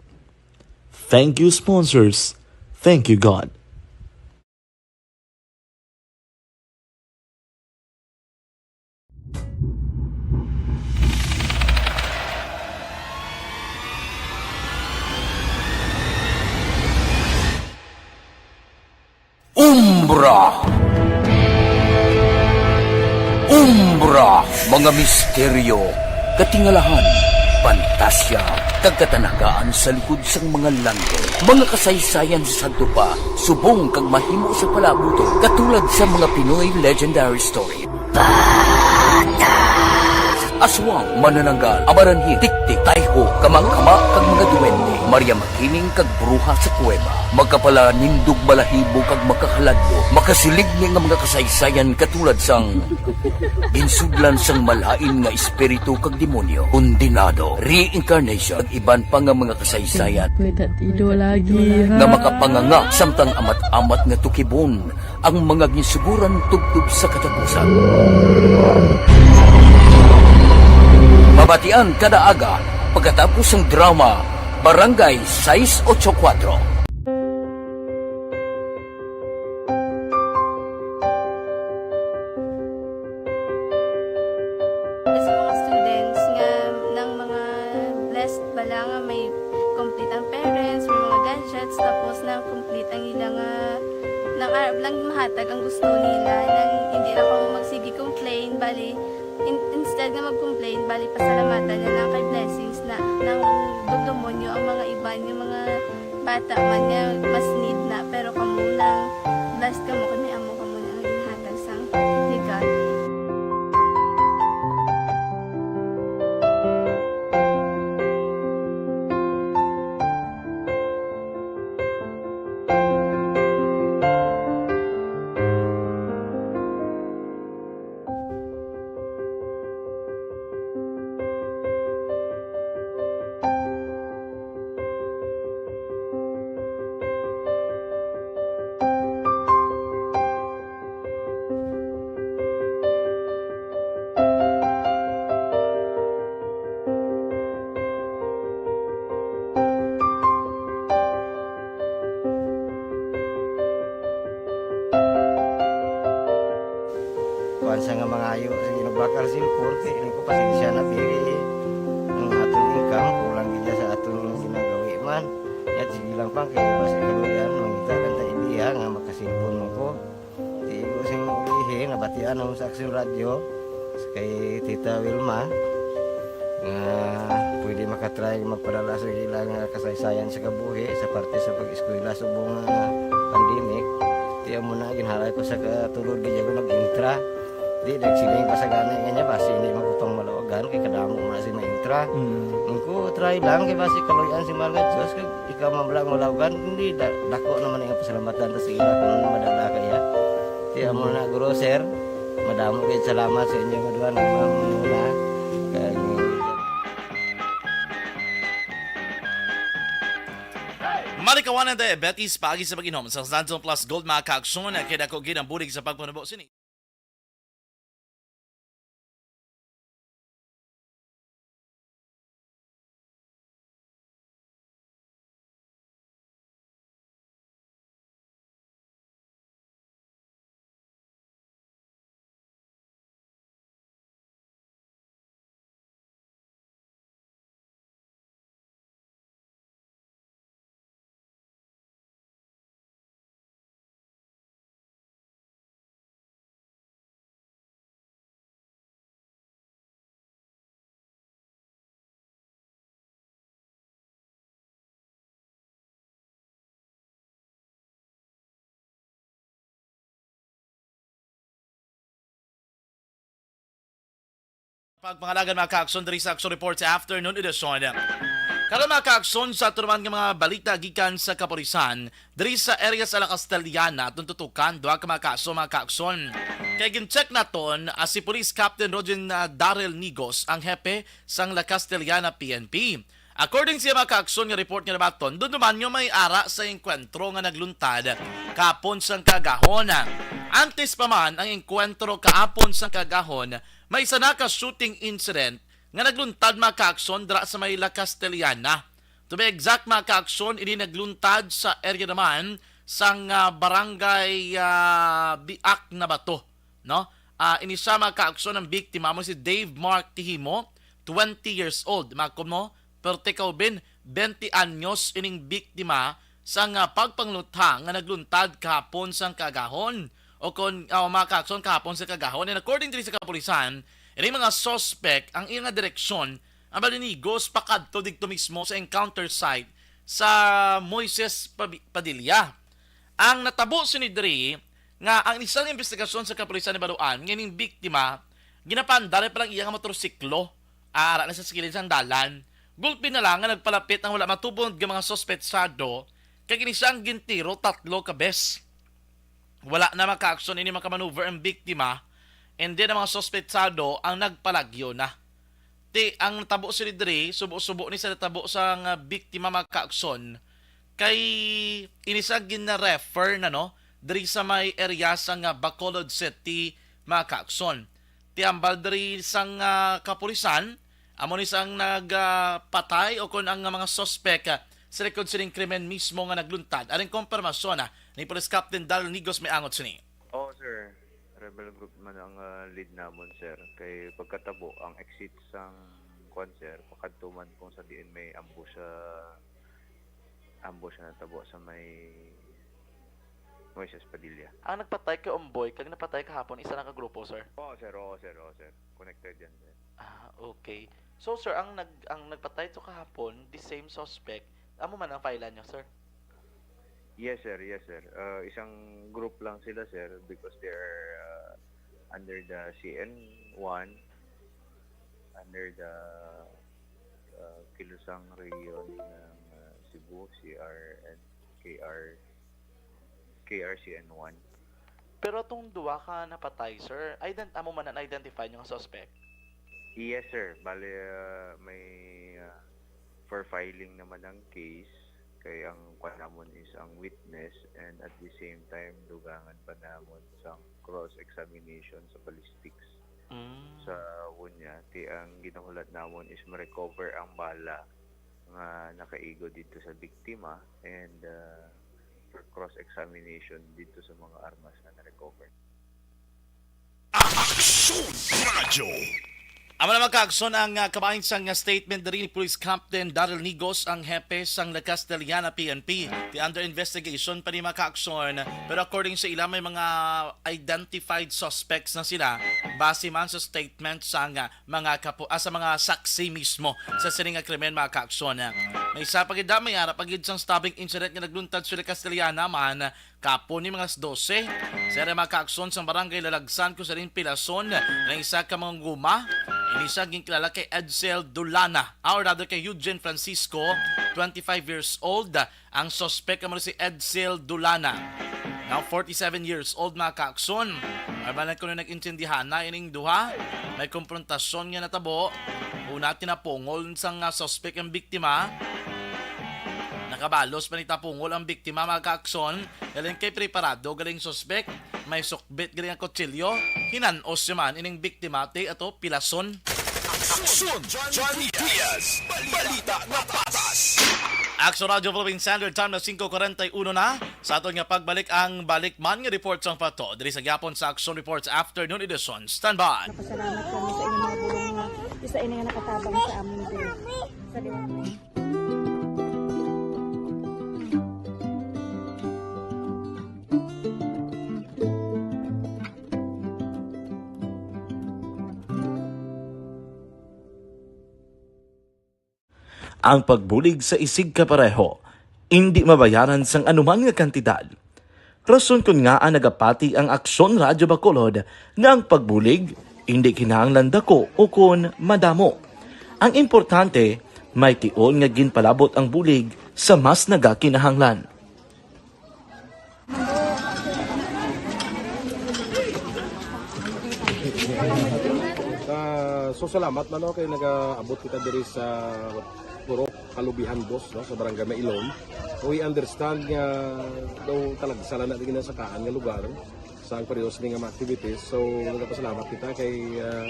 Thank you, sponsors. Thank you, God. Umbra. Umbra, mga misteryo, katingalahan, pantasya, kag katanagaan sa likod sang mga langit. Mga kasaysayan sa sadto pa, subong kag mahimo sa palabuton, katulad sa mga Pinoy legendary story. Aswang, manananggal, amaranhit, tiktik, tayho, kamangkama, kag mga duwende, Maria Makiling, kag bruha sa kuweba, makapalanindog balahibo kag makahaladlo, makasiligni nga mga kasaysayan katulad sang ginsudlan sang malain nga espiritu kag demonyo, kondenado, reincarnation, kag iban pa nga mga kasaysayan Kuwedad ido lagi, nga ha? Makapanganga samtang amat-amat nga tukibon ang mga ginsuguran tubtob sa katapusan. Mabatian kada aga pagkatapos sang drama Barangay sais ocho kuwatro. Sa mga students nga nang mga blessed bala nga may complete ang parents, may mga gadgets, tapos na complete ang ila nga nang arab lang mahatag ang gusto nila, nang hindi na kamo magsige complain, bali, in-, instead nga mag-complain, bali, pasalamatan na lang kay blessings na nang dumdumo nyo ang mga iban, yung mga bata man nga mas need na, pero kamo nang blessed kamo kay may amo kamo na ang ginhatag sang legal. Kuan sa nga mangayo, sige, nagbakal cellphone, kay ano ko, pasensya na, diri ang aton income, kulang gid sa aton ginagawi man. Yat, sige lang, pang, kay basi kaluyan, mangita lang ta idea nga makasilpon man ko. Di ko sing ulihi, nabatian ang sa Aksyon Radyo, kay Tita Wilma, nga pwede makatry magpadala sa ilang, ah, kasaysayan sa kabuhi sa parte sa pag-eskwela subong nga pandemic. Ti amo na, ginhalay ko sa katulod, gid ako nag-intra. Di, nagsiling pa sa gani nga niya, basi hindi man ko pang malawagan, kay kadamo man si maintra. Mm. Ang ko, try lang, kay basi kaluyan si Mahal nga Diyos, kag ikaw man lang malawagan, hindi, da-, dako naman ang pasalamatan ta sa ila kung madala kaya. Ti amo na, guro, sir, madamo kayo salamat sa inyo nga duha nga mga muna. Kag Malikawanan ta, Betis, paagi sa pag-inom sa Santo Plus Gold, mga kaaksyon, kay dako gid ang bulig sa pagpanubo sini. Pagpangalagan, mga ka-aksyon, diri sa Aksyon Report sa Afternoon Edition. Karon, mga ka-aksyon, sa ato naman nga mga balita gikan sa kapulisan, diri sa area sa La Castellana, atong tutukan, duha ka mga kaso, mga ka-aksyon. Kay gin-check naton, ah, si Police Captain Rogen, ah, Daryl Nigos, ang hepe sang La Castellana P N P. According sa mga ka-aksyon nga report nga nabaton, dumduman nga may ara sa engkwentro nga nagluntad kahapon sang kaagahon. Antes pa man ang engkwentro kahapon sang kaagahon, may isa na ka shooting incident nga nagluntad, mga ka-aksyon, dira sa may La Castellana. To be exact, mga ka-aksyon, ini nagluntad sa area naman sang, ah, barangay, ah, Biak na Bato, no? Ah, ini siya, mga ka-aksyon, ang biktima mo si Dave Mark Tihimo, twenty years old. Mga kumno, perte ka ubin, twenty anyos ining biktima sang, ah, pagpanglutang nga nagluntad kahapon sang kaagahon. O kon, ah, mga ka-aksyon, kahapon sa kaagahon. And according diri sa kapulisan, ini mga suspect, ang iyang direksyon, ang balinigos pakadto didto mismo sa encounter site sa Moises Pabi-, Padilla. Ang natabo sini diri nga ang initial nga investigasyon sa kapulisan ni Baluan nga ining biktima, ginapaandar pa lang iya nga motorsiklo, ara na sa kilid sang dalan. Gulpi na lang nga nagpalapit ang wala matubod nga mga suspetsado, kag ini siya ang gintiro tatlo ka bes. Wala na makaaksyon ini makamaneuver ang biktima, and then ang mga suspetsado ang nagpalagyo na. Ti, ang natabo sini diri, subo-subo ni sa natabo sa nga biktima, mga ka-aksyon, kay ini sa gina-refer na, no, diri sa may area sa nga Bacolod City, mga ka-aksyon. Ti, ambal diri sa nga kapulisan, amo ni sang nagpatay o kon ang mga suspek, ah, sa likod sining krimen mismo nga nagluntad. Aring kompirmasyon, ah, ni Police Captain Daryl Nigos may angot sini. Oo, sir. Rebel group man ang, ah, lead namon, sir. Kay pagkatabo, ang exit sang kwan, sir, pakadto man kung sa diin may ambush sa, ambush na natabo sa may Moises Padilla. Ang nagpatay kay Omboy, kag napatay kahapon, isa na ka grupo, sir? Oo, sir. Oo, sir. Oo, sir. Connected yan, sir. Ah, okay. So, sir, ang nag-, ang nagpatay to kahapon, the same suspect, amo man ang file nyo, sir? Yes, sir. Yes, sir. Uh, isang group lang sila, sir, because they are, uh, under the C N one, under the, uh, Kilusang Region ng, uh, Cebu, C R and K R, K R C N one. Pero atong duha ka napatay, sir, ident-, amo man na-identify nyo nga suspect? Yes, sir. Bale, uh, may, uh, for filing naman ang case, kay ang kwan namon is ang witness, and at the same time, dugangan pa namon sang cross-examination sa ballistics. Mm. Sa unya, ti ang ginahulat namon is ma-recover ang bala nga nakaigo dito sa biktima, and, uh, for cross-examination dito sa mga armas na na-recover. Aksyon Radio. Amo na, mga ka-aksyon, ang, ah, kabahin sang, ah, statement diri ni Police Captain Daryl Nigos, ang hepe sang La Castellana P N P. Ti under investigation pa ni, mga ka-aksyon, pero according sa ila, may mga identified suspects na sila base man sa statement sang, ah, mga kapu-, ah, sa mga saksi mismo sa sining nga krimen, mga ka-aksyon. May isa pa gid, may ara pa gid sang stabbing incident nga nagluntad sa La Castellana man, kapon ni mga alas dose. Sa area, mga ka-aksyon, sa barangay Lalagsan, kung sa rin Pilason, ang isa ka mga guma, ini siya ginkilala kay Edsel Dulana, or rather kay Eugene Francisco, twenty-five years old. Ang suspect amo si Edsel Dulana, now forty-seven years old, mga ka-aksyon. Arbanan kuno nag-intindihan na ining duha. May komprontasyon nga natabo. Una, tinapungol sang, ah, suspect ang biktima. Nakabalos pa ni tapungol ang biktima, mga ka-aksyon. Galing kay preparado, galing suspect. May sukbit galing ang kutsilyo. Hinanos naman ining biktima, ti ato pilason. Aksyon, Johnny Diaz. Balita na patas. Aksyon Radio Philippine Standard Time na singko kuwarenta y uno na. Sa aton nga pagbalik ang balik man nga report sang pato diri sa gyapon sa Aksyon Reports Afternoon Edition. Standby. Pasalamat kami sa inyong mga bulong nga isa ini nga nakatabang sa amin diri. Sa liwanag. Ang pagbulig sa isigkapareho indi mabayaran sang anuman nga kantidad. Rason kon ngaa nagapati ang Aksyon Radyo Bacolod nga ang pagbulig Indi kinahanglan dako ukon madamo. Ang importante, may tion nga ginpalabot ang bulig sa mas nagakinahanglan. Ah, so salamat man, no, kay nagaabot kita diri sa Purok Kalubihan Dos, no, sa Barangay Mailom. We understand nga daw talagsa lang na ginasakaan nga lugar sa ang parehas ni nga mga activities. So, nagapasalamat kita kay, ah,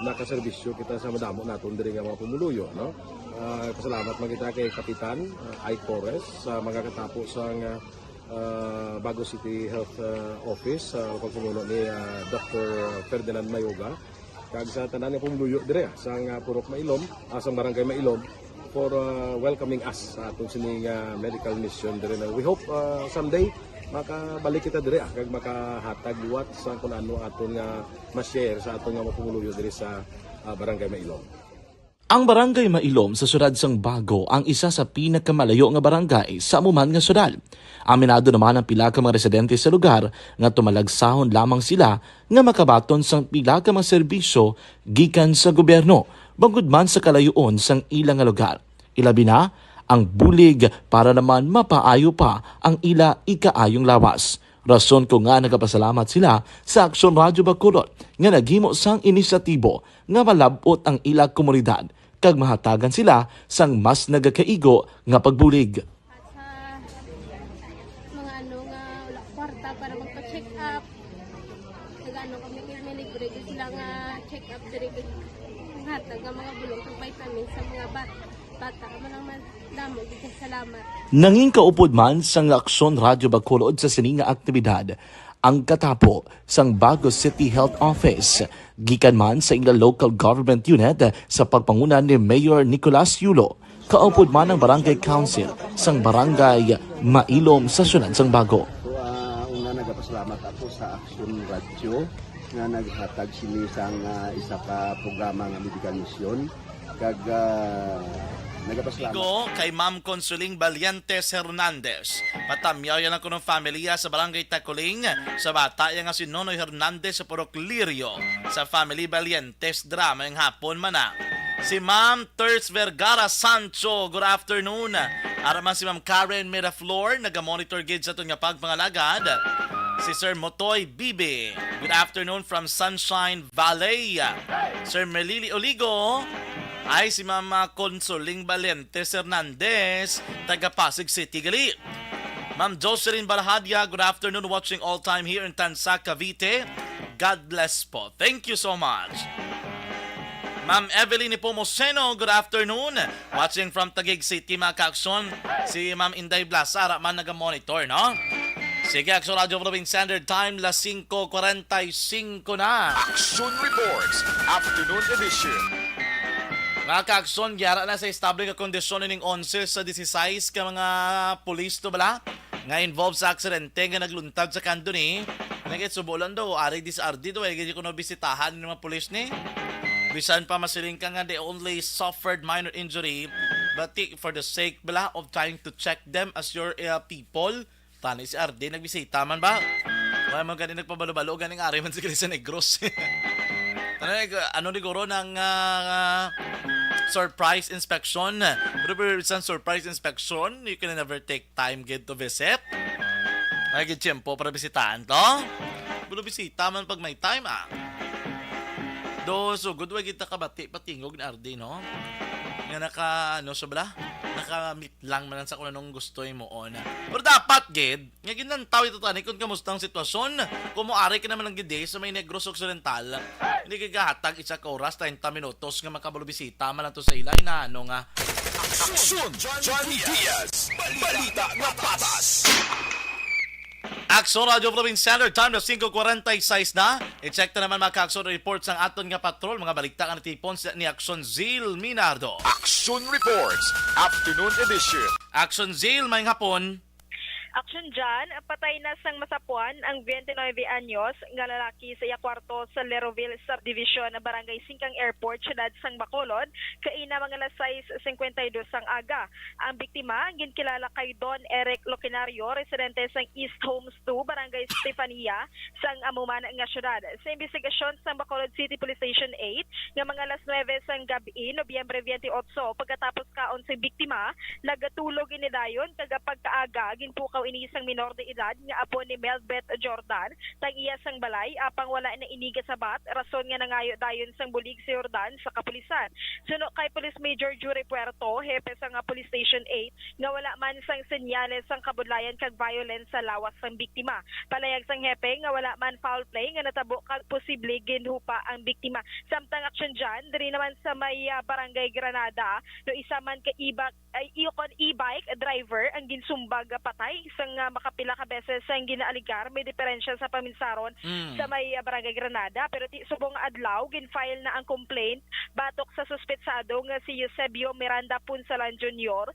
nakaserbisyo kita sa madamo naton diri nga mga pumuluyo, no? Ah, pasalamat man kita kay Kapitan, ah, Ike Torres sa mga katapo sa nga, ah, Bago City Health, ah, Office, sa pagpamuno ni, ah, Doctor Ferdinand Mayoga, kag sa tanan nga pumuluyo dire, ah, sa nga Purok Mailom, ah, sa Barangay Mailom, for, ah, welcoming us sa aton sini nga medical mission dire na. We hope, ah, someday makabalik kita dire, ah, kag makahatag liwat sa kung ano aton nga ma-share sa aton nga mga pumuluyo dire sa, ah, Barangay Mailom. Ang Barangay Mailom sa siyudad sang Bago ang isa sa pinakamalayo nga barangay sa amo man nga siyudad. Aminado naman ang pila ka mga residente sa lugar nga tumalagsahon lamang sila nga makabaton sang pila ka mga serbisyo gikan sa gobyerno, bangod man sa kalayoon sang ila nga lugar. Ilabi na ang bulig para naman mapaayo pa ang ila ikaayong lawas. Rason ko nga nagapasalamat sila sa Aksyon Radyo Bacolod nga naghimo sang inisyatibo nga malab-ot ang ila komunidad kag mahatagan sila sang mas nagakaigo nga pagbulig. At sa mga ano nga wala kwarta para magpa-check up, nag-ano kami, may libre gyud sila nga check up diri kay hatag nga mga bulong kag vitamins sa mga bat bata. Amo lang man, damo gyud kay salamat. Nangin kaupod man sang Aksyon Radyo Bacolod sa sini nga aktibidad ang katapo sang Bago City Health Office gikan man sa ila local government unit sa pagpanguna ni Mayor Nicolas Yulo. Kaupod man ang Barangay Council sang Barangay Mailom sa siyudad sang Bago. So, ah, una, nagapasalamat ako sa Action Radio nga naghatag sini sang, ah, isa ka programa nga medical mission. Kag, ah, nagapasalamat. Igo kay Ma'am Consuling Valientes Hernandez. Patamyaw yan ang kunong familia sa Barangay Taculing sa bata yan nga si Nonoy Hernandez sa Purok Lirio sa Family Valientes Drama yung hapon man na. Si Ma'am Ters Vergara Sancho, good afternoon. Ara man si Ma'am Karen Miraflor, naga-monitor gid sa aton nga pagpangalagad. Si Sir Motoy Bibi, good afternoon from Sunshine Valley. Sir Melili Oligo, ay si Mama Consoling Valentes Hernandez, taga Pasig City gali. Ma'am Jocelyn Barhadia, good afternoon, watching all time here in Tansa, Cavite. God bless po. Thank you so much. Ma'am Evelyn Nepomuceno, good afternoon. Watching from Taguig City, mga kaaksyon. Si Ma'am Inday Blasara man naga-monitor, no? Sige, Aksyon Radyo Province Standard Time, las singko kwarenta y singko na. Aksyon Reports, Afternoon Edition. Mga kaaksyon, giyara na sa estable nga kondisyon ining onse sa disisais ka mga pulis to bala nga involved sa aksidente nga nagluntad sa Candoni. Nagit subo lang daw, ari dis ardi daw, ay gid kuno bisitahan ng mga pulis ni. Bisan pa masiling ka nga they only suffered minor injury, but ti-, for the sake bala of trying to check them as your uh, people, tani si Ardi nagbisita man ba? Wala man gani nagpabalo-balo ganing ari man si Chris Negros. Ano, ano ni guro ng ah, surprise inspection? Pero, pero isang surprise inspection, you can never take time gid to visit. May gid tiyempo para bisitahan to. Pero bisita man pag may time ah. Do, so good, wa gid ta kabati patingog ni Ardi, no? Nga naka, ano siya bala? Naka-meet lang man sa kung anong gusto mo, na. Pero dapat gid, nga ginlantaw ito tani kung kamusta ang sitwasyon. Kung moari ka naman ng gidi sa may Negros Occidental, hindi ka gahatag isa ka oras, treinta minutos nga makabalo bisita man lang to sa ila, inaano nga. Aksyon Johnny Diaz, balita nga patas. Aksyon Radyo Province Standard Time na singko kwarenta y seis na. I-check na naman, mga kaaksyon, report sang aton nga patrol, mga balita nga natipon sa ni Aksyon Zil Minardo. Aksyon Reports, Afternoon Edition. Aksyon Zil, may hapon. Aksyon dyan, patay na sang masapuan ang twenty-nine anyos nga lalaki sa iya kwarto sa Leroville Subdivision, Barangay Singkang Airport, Siyudad sang Bacolod, kaina mga alas sais cincuenta y dos sang aga. Ang biktima ginkilala kay Don Eric Loquinario, residente sang East Homes two, Barangay Stefania, sang amo man nga siyudad. Sa imbestigasyon sang Bacolod City Police Station eight, nga mga alas nuebe sang gab-i, Nobyembre twenty-eight, pagkatapos kaon sa biktima, nagatulog ini dayon kag pagkaaga ginpukaw ini sang minor de edad nga apo ni Melbet Jordan, tag-iya sang balay, apang wala na ini gasabat, rason nga nangayo dayon sang bulig si Jordan sa kapulisan. Suno kay Police Major Jury Puerto, hepe sang Police Station eight, nga wala man sang senyales sang kabudlayan kag violence sa lawas sang biktima. Palayag sang hepe nga wala man foul play nga natabo kag posible ginhupa ang biktima. Samtang aksyon dyan, diri naman sa may, ah, Barangay Granada, no, isa man ka e-bike, ay, iyo kon e-bike driver ang ginsumbag nga patay sang, ah, makapila ka beses sang ginaaligar may diferensya sa paminsaron Mm. sa may, ah, Barangay Granada. Pero ti subong adlaw, gin-file na ang complaint batok sa suspetsado nga si Eusebio Miranda Punsalan Junior,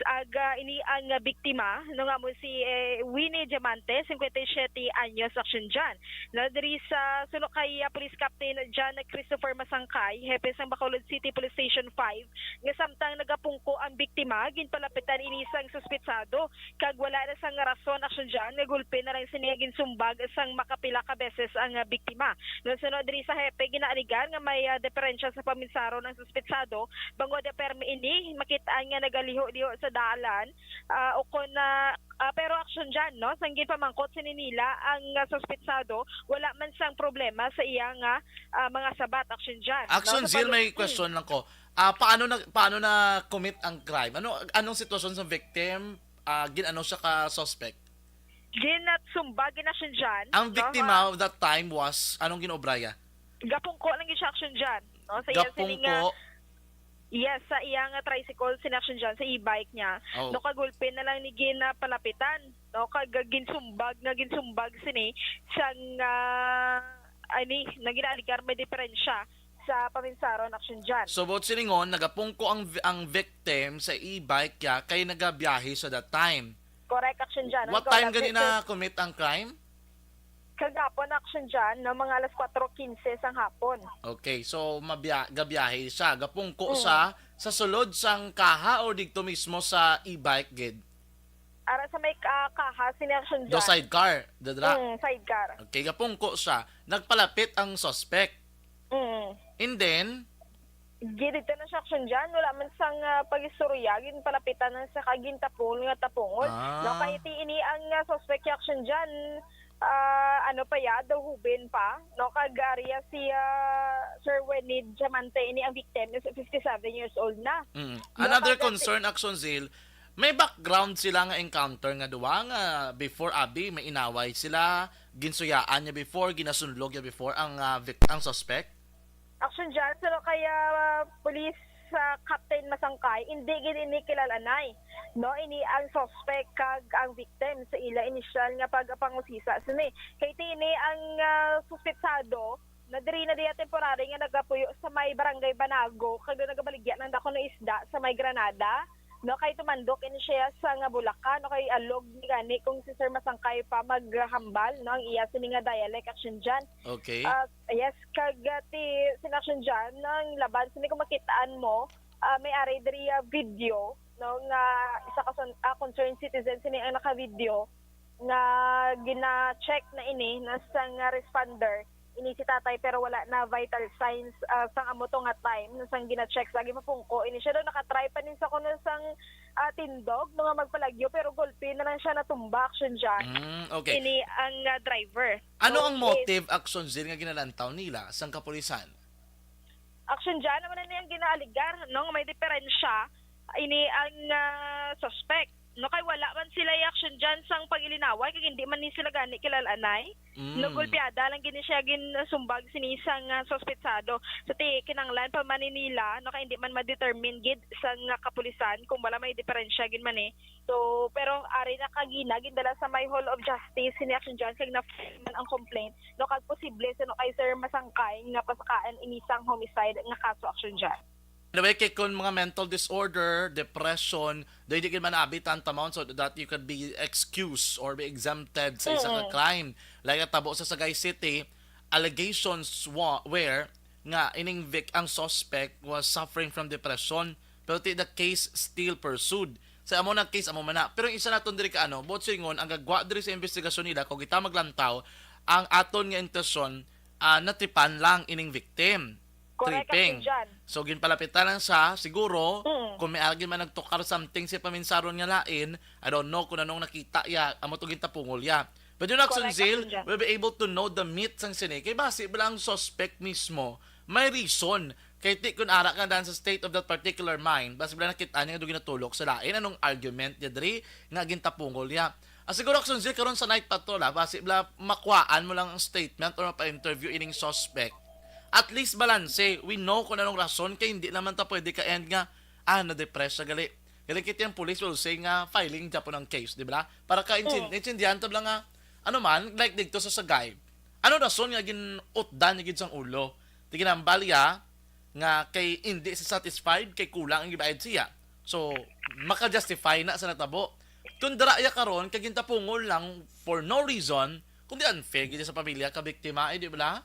ag, ah, ini ang biktima, no, nga mo si, eh, Winnie Diamante, cincuenta y siete anyos, aksyon dyan. No, diri sa suno kay, ah, Police Captain John Christopher Masangkay, hepe sang Bacolod City Police Station five, nga samtang nagapungko ang biktima, ginpalapitan ini sang suspetsado, kag wala na sang rason, aksyon dyan, nga gulpi na lang sini nga ginsumbag sang makapila ka beses ang, ah, biktima. No, suno diri sa hepe, ginaaligar nga may, ah, diferensya sa paminsaron ang suspetsado, bangod permi ini makit-an nga nagaliho-liho sa dalan, ah, ukon na, ah, pero aksyon dyan, no, sang ginpamangkot sini nila ang, ah, suspetsado, wala man sang problema sa iya nga, ah, mga sabat, aksyon dyan, no? Action Sa Zil, pag- may Mm. question lang ko. Ah, paano na, paano na commit ang crime? Ano, anong sitwasyon sa victim? Ah, gin-ano siya ka suspect? Ginatsumbag, ginaksyon dyan, Ang no, biktima nga of that time was, anong ginobraya? Gapungko lang gyud siya, aksyon dyan, no? Sa iya sini nga Gapungko? Yes, sa iya nga tricycle, sinaksyon dyan, sa e-bike niya. Oh. No, kagulpi na lang ni ginapalapitan, no? Kag ginsumbag nga ginsumbag sini sang, ah, ani, nga ginaaligar may diferensya sa paminsaron, aksyon dyan. So, buot silingon, nagapungko ang vi-, ang victim sa e-bike niya kay nagabiyahe sa that time. Correct, aksyon dyan. What Ang time gani correct na commit ang crime? Kagapon, aksyon dyan, no, mga alas kwatro quince sang hapon. Okay, so mabya-, gabiyahe siya, gapungko Mm. sa, sa sulod sang kaha or didto mismo sa e-bike gid? Ara sa may, ah, kaha, sini aksyon Do dyan. Sidecar, didra? Mm, sidecar. Okay, gapungko siya. Nagpalapit ang suspect. Mm. And then? Gididto na siya, aksyon dyan. Wala man sang, ah, pag-istorya, ginpalapitan na sa kagintapon nga tapungol. Ah. No, kay ti ini ang, ah, suspect, aksyon dyan, ah, ano pa ya, daw hubin pa, no? Kag, ah, ria si, ah, Sir Wenid Diamante, ini ang victim is fifty-seven years old na. Mm. No, Another kag, ah, ti- concern, Action Zeal, may background sila nga encounter nga duwa nga before, abi, may inaway sila, ginsuyaan niya before, ginasunlog niya before ang, ah, vic-, ang suspect? Action dyan, pero kaya, ah, police, ah, Captain Masangkay, hindi gid ini kilal-anay, no? Ini ang suspect kag ang victim sa ila inisyal nga pagpangusisa sini. Kay ti ini ang, ah, suspetsado na diri na diya temporary nga nagapuyo sa may Barangay Banago, kag nagabaligya ng dako nga isda sa may Granada, no? Kay tumandok ini siya sa nga Bulacan, no? Kay alog ni gani kung si Sir Masangkay pa maghambal, no? Ang iya sini nga dialect, action dyan. Okay. Ah, Yes, kag, ah, ti, sinaksyon dyan, ang laban sini kung makitaan mo, ah, may ari diri, ah, video, no, nga isa ka son-, ah, concerned citizen sini ang naka-video nga gina-check na ini na sang, ah, responder ini si tatay, pero wala na vital signs, ah, sang amo to nga time na sang gina-check sa agi mapungko ini siya daw, nakatry pa ni sa kuno sang, ah, tindog, no, nga magpalagyo, pero gulpi na lang siya natumba, action dyan. Mm, okay. Ini ang, ah, driver. Ano ang Okay. motive, action, Zil, nga ginalantaw nila sang kapulisan? Action dyan naman na niyang ginaaligar, no, nga may diferensya ini ang, ah, suspect. No, kay wala man sila i-action dyan sang pag-ilinaway, kag hindi man ni sila gani kilal-anay. Mm. No, gulpiada lang gini siya ginsumbag sini sang, ah, suspetsado. Sa ti, kinanglan pa man ni nila, no, kay hindi man ma-determine gid sang, ah, kapulisan kung wala may diferensya gid man eh. So, pero ari na kagina, gindala sa may Hall of Justice sini action dyan, kag na-file man ang complaint, no, kag posible sa no kay Sir Masangkay nga pasakaan ini sang homicide nga kaso action dyan. The way kay kung mga mental disorder, depression, di, di gid man abot ang amount so that you could be excused or be exempted sa isa ka Mm. crime. Like, natabo sa Sagay City, allegations wa-, where nga ining vic-, ang suspect was suffering from depression, pero ti the case still pursued. Sa amo na case, amo man na. Pero ang isa naton diri ka, ano, buot silingon, ang gagwa diri sa investigasyon nila, kung kita maglantaw, ang aton nga intensyon, ah, natipan lang ining victim. Correct, tripping. Captain John. So, ginpalapitan lang siya, siguro, Mm. kung may agi man nagtukar something sa paminsaron nga lain, I don't know kung anong nakita ya, amo to gintapungol ya. But yun, Action Correct, Zil, Captain John. We'll be able to know the meat sang sini. Kay basi bala ang suspect mismo, may reason. Kay ti kun ara ka dan sa state of that particular mind, basi bala nakita niya nga doon ginatulok sa lain, anong argument niya diri nga gintapungol niya. Ah, siguro, Action Zil, karon sa night patrol, ah, basi bala makuhaan mo lang ang statement or mapa-interview ining suspect. At least balanse, we know kung anong rason, kay hindi naman ta pwede ka-end nga, ah, na-depress siya gali. Gali kay ang police will say nga filing gyapon ang case, di ba? Para ka intin-, Mm. intindihan ta lang nga, ano man, like dito sa Sagay. Ano rason nga gin-utdan niya gid sang ulo? Di ginambal ya nga kay hindi siya satisfied, kay kulang ang gibayad siya. So, maka-justify na sa natabo. Kung dira ya karon, kay gintapungol lang for no reason, kundi unfair gid sa pamilya ka biktima, eh, di ba?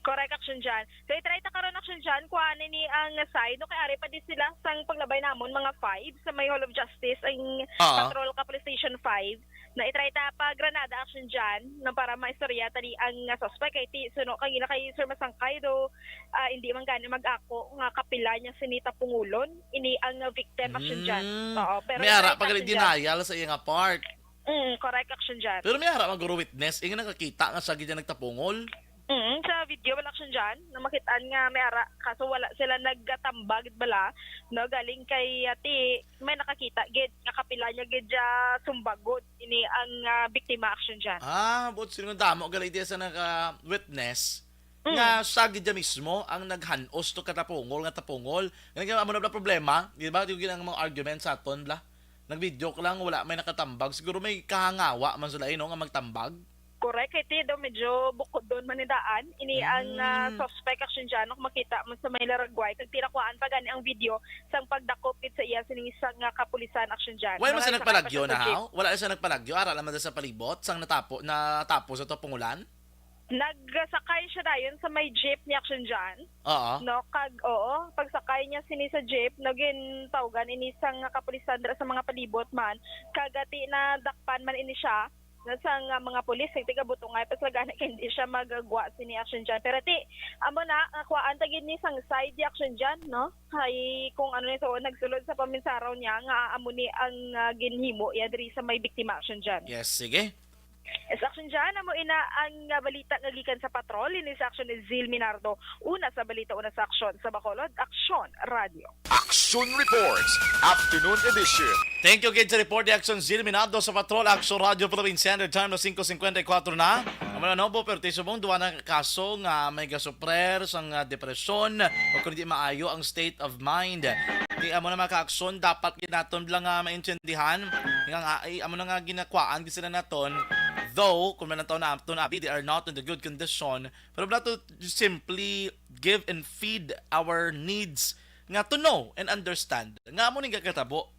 Correct, Action John. So, i-try ta karon, Action John, kuha nini ang side, no, kay ari pa di sila sang paglabay namon, mga five, sa may Hall of Justice, ang Ah. patrol ka Police Station five, na i-try ta pa Granada, Action John, na para maistorya ta di ang, ah, suspect, kay ti, suno, kay gila kay Sir Masangkay do, ah, hindi man gani mag-ako nga kapila niya sini tapungulon, ini ang, ah, victim, Action John. Mm. Oo, pero May ara i-try pa ta, gali Action John. Denial sa iya nga part. Mm, correct, Action John. Pero may ara man guro witness, ingon nakakita nga siya gid ang nagtapungol. Mm, sa video wala, Action John, na makitaan nga may ara, kaso wala sila nagkatambag gid bala, no, galing kay ati, may nakakita gid nga kapila niya gid siya sumbagod ini ang, ah, biktima, Action John. Ah, buot silingon damo gali diya sa naka-witness Mm. nga siya gid siya mismo ang naghanos to katapungol nga tapungol. Nga amo na bala problema, di ba? Yung ginang mga argument sa aton bala. Nag-video ka lang, wala may nakatambag. Siguro may kahangawa man sila, eh, no, nga magtambag. Correct, kay ti daw medyo bukod doon man ni daan. Ini ang, ah, Mm. suspect, Action John, kung makita mo sa may Laragway. Kag tinakuhaan pa gani ang video sang pagdakop gid sa iya sining isa nga kapulisan, Action John. Wala man Mga siya isa ka nagpalagyo pa na, sa jeep. Haw? Wala siya nagpalagyo, ara naman sa palibot, sang natapo, natapo sa to pangulan? Nagsakay siya dayon sa may jeep ni Action John. Oo. No, kag, oo, pagsakay niya sini sa jeep, no, gintawgan ini sang kapulisan dira sa mga palibot man, kag ati nadakpan man ini siya, no, sang, ah, mga pulis, kag tiga butungay, pas lagana kay hindi siya magagwa sini, Action John. Pero ti, amo na, nakuhaan ta gid ni sang side ni Action John, no? Kay kung ano ni, so, nagsulod sa paminsaraw niya nga amo ni ang, ah, ginhimo iya diri sa may biktima, Action John. Yes, sige. Yes, Action John, amo ina ang, ah, balita nga gikan sa patrol. Ini sa aksyon ni Zil Minardo. Una sa balita, una sa aksyon. Sa Bacolod, Aksyon Radio. Action Reports, Afternoon Edition. Thank you gid sa report ni Aksyon Zil Minardo sa Patrol, Aksyon Radio Provincia Standard Time na singko singkwenta y kuwatro na. Amo na, no, po, pero ti subong duwa na kaso nga may gasuprer sang, ah, depresyon o kung di maayo ang state of mind. Di amo na, mga ka-aksyon, dapat gid naton lang nga maintindihan nga, nga, ay, amo na nga ginakwaan gid sila naton. Though, kung manantaw na aton abi, they are not in the good condition. Pero wala to simply give and feed our needs nga to know and understand nga amo ning gakatabo.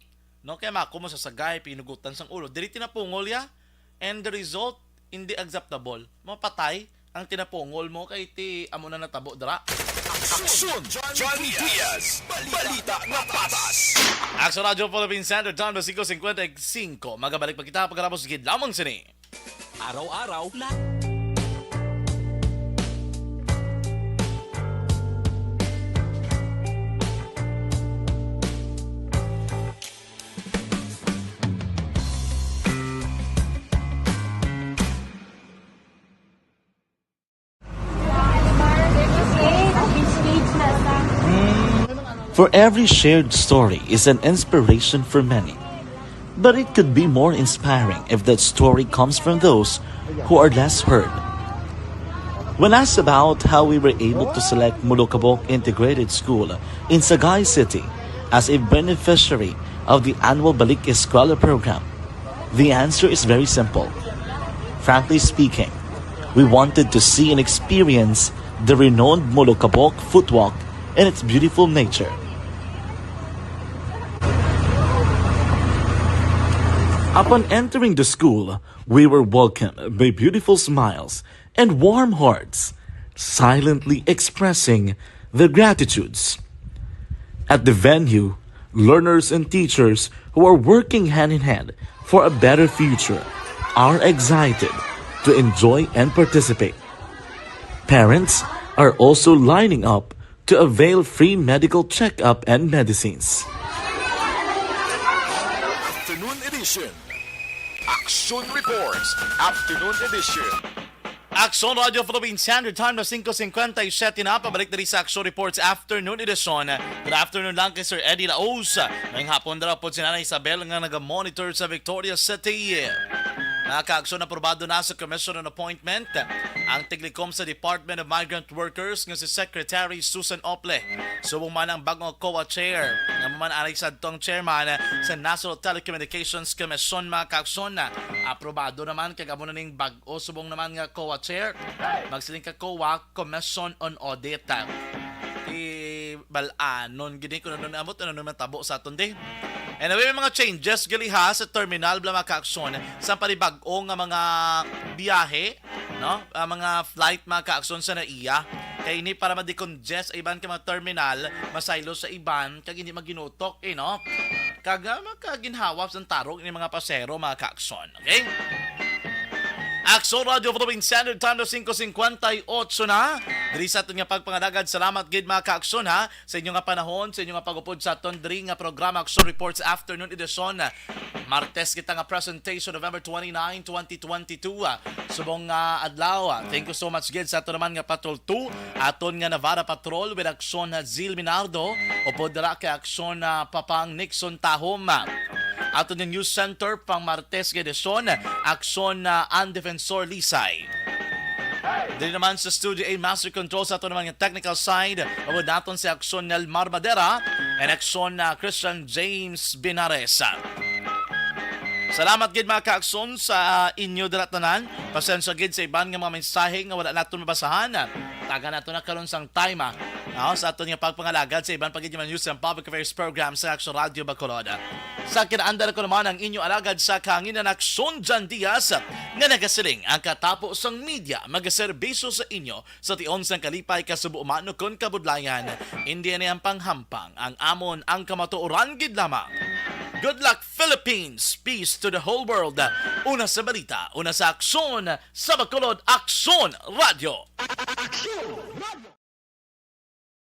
No, kaya mako mo sa sagay, pinugutan sang ulo. Diri tinapungol ya. And the result, hindi acceptable. Mapatay ang tinapungol mo kay ti amo na natabo dira. Aksyon, Johnny Diaz, balita nga patas. Aksyon Radio Philippine Standard Time, alas singko singkwenta y singko. Magabalik pa kita pagkatapos gid lamang sini. Araw-araw na. For every shared story is an inspiration for many. But it could be more inspiring if that story comes from those who are less heard. When asked about how we were able to select Molokabok Integrated School in Sagay City as a beneficiary of the annual Balik Eskwela program, the answer is very simple. Frankly speaking, we wanted to see and experience the renowned Molokabok Footwalk and its beautiful nature. Upon entering the school, we were welcomed by beautiful smiles and warm hearts, silently expressing their gratitudes. At the venue, learners and teachers who are working hand in hand for a better future are excited to enjoy and participate. Parents are also lining up to avail free medical checkup and medicines. Afternoon Edition. Action Reports. Afternoon Edition. Aksyon Radio Philippine Standard Time na singko singkwenta y siyete na. Pabalik diri sa Aksyon Reports Afternoon Edition. Good afternoon lang kay Sir Eddie Laos. Ngayong hapon dara po si Nanay Isabel nga naga-monitor sa Victoria City. Mga kaaksyon, aprobado na sa Commission on Appointment ang tiglikom sa Department of Migrant Workers nga si Secretary Susan Ople. Subong man ang bagong COA Chair nga man anay sa tong chairman sa National Telecommunications Commission, mga kaaksyon. Aprobado naman kag amo na ning bag-o subong naman nga COA Chair. Magsiling ka COA, Commission on Audit. Ti bal-anon gini kung ano naman, ano naman tabo sa aton di. Anyway, may mga changes gali ha sa terminal, bala, mga kaaksyon, sa panibag-o nga mga biyahe, no? Ah, mga flight, mga kaaksyon, sa NAIA. Kay ini para ma-decongest ang iban ka mga terminal, masaylo sa iban kag hindi maginutok, eh, no? Kag ah, makaginhawap sang tarong ini mga pasahero, mga kaaksyon. Okay? Aksyon Radio Philippine Standard Time na singko singkwenta y otso na. Diri sa aton nga pagpangalagad, salamat gid, mga kaaksyon, ha, sa inyo nga panahon, sa inyo nga pag-upod sa aton diri nga programa, Aksyon Reports Afternoon Edition. Martes kita nga presentation, November twenty-nine, twenty twenty-two. Subong nga adlaw. Thank you so much gid sa ato naman nga Patrol two, aton nga Navarra Patrol with Aksyon Zil Minardo, upod dira kay Aksyon ah, Papang Nixon Tahom. Aton nga News Center pang Martes nga edisyon, Aksyon ah, An Defensor Lisay. Diri naman sa Studio A, Master Control, sa ato naman nga technical side, upod naton si Aksyon Nelmar Madera and Aksyon ah, Christian James Binares. Salamat gid, mga kaaksyon, sa inyo dira tanan. Pasensya gid sa iban nga mga mensahe nga wala naton mabasahan. Tagan nato na karon sang time, ah, no, sa aton nga pagpangalagad sa iban pa gid nga mga news and public affairs program sa Aksyon Radio Bacolod. Sa kinaandar ko naman ang inyo alagad sa kahanginan, Aksyon Jan Diaz, nga nagasiling ang katapo sang media magaserbisyo sa inyo sa tion sang kalipay, kasubo umano kon kabudlayan. Indi ini ang panghampang, ang amon ang kamatuoran gid lamang. Good luck, Philippines! Peace to the whole world! Una sa balita, una sa aksyon, sa Bacolod, Aksyon Radio! Aksyon!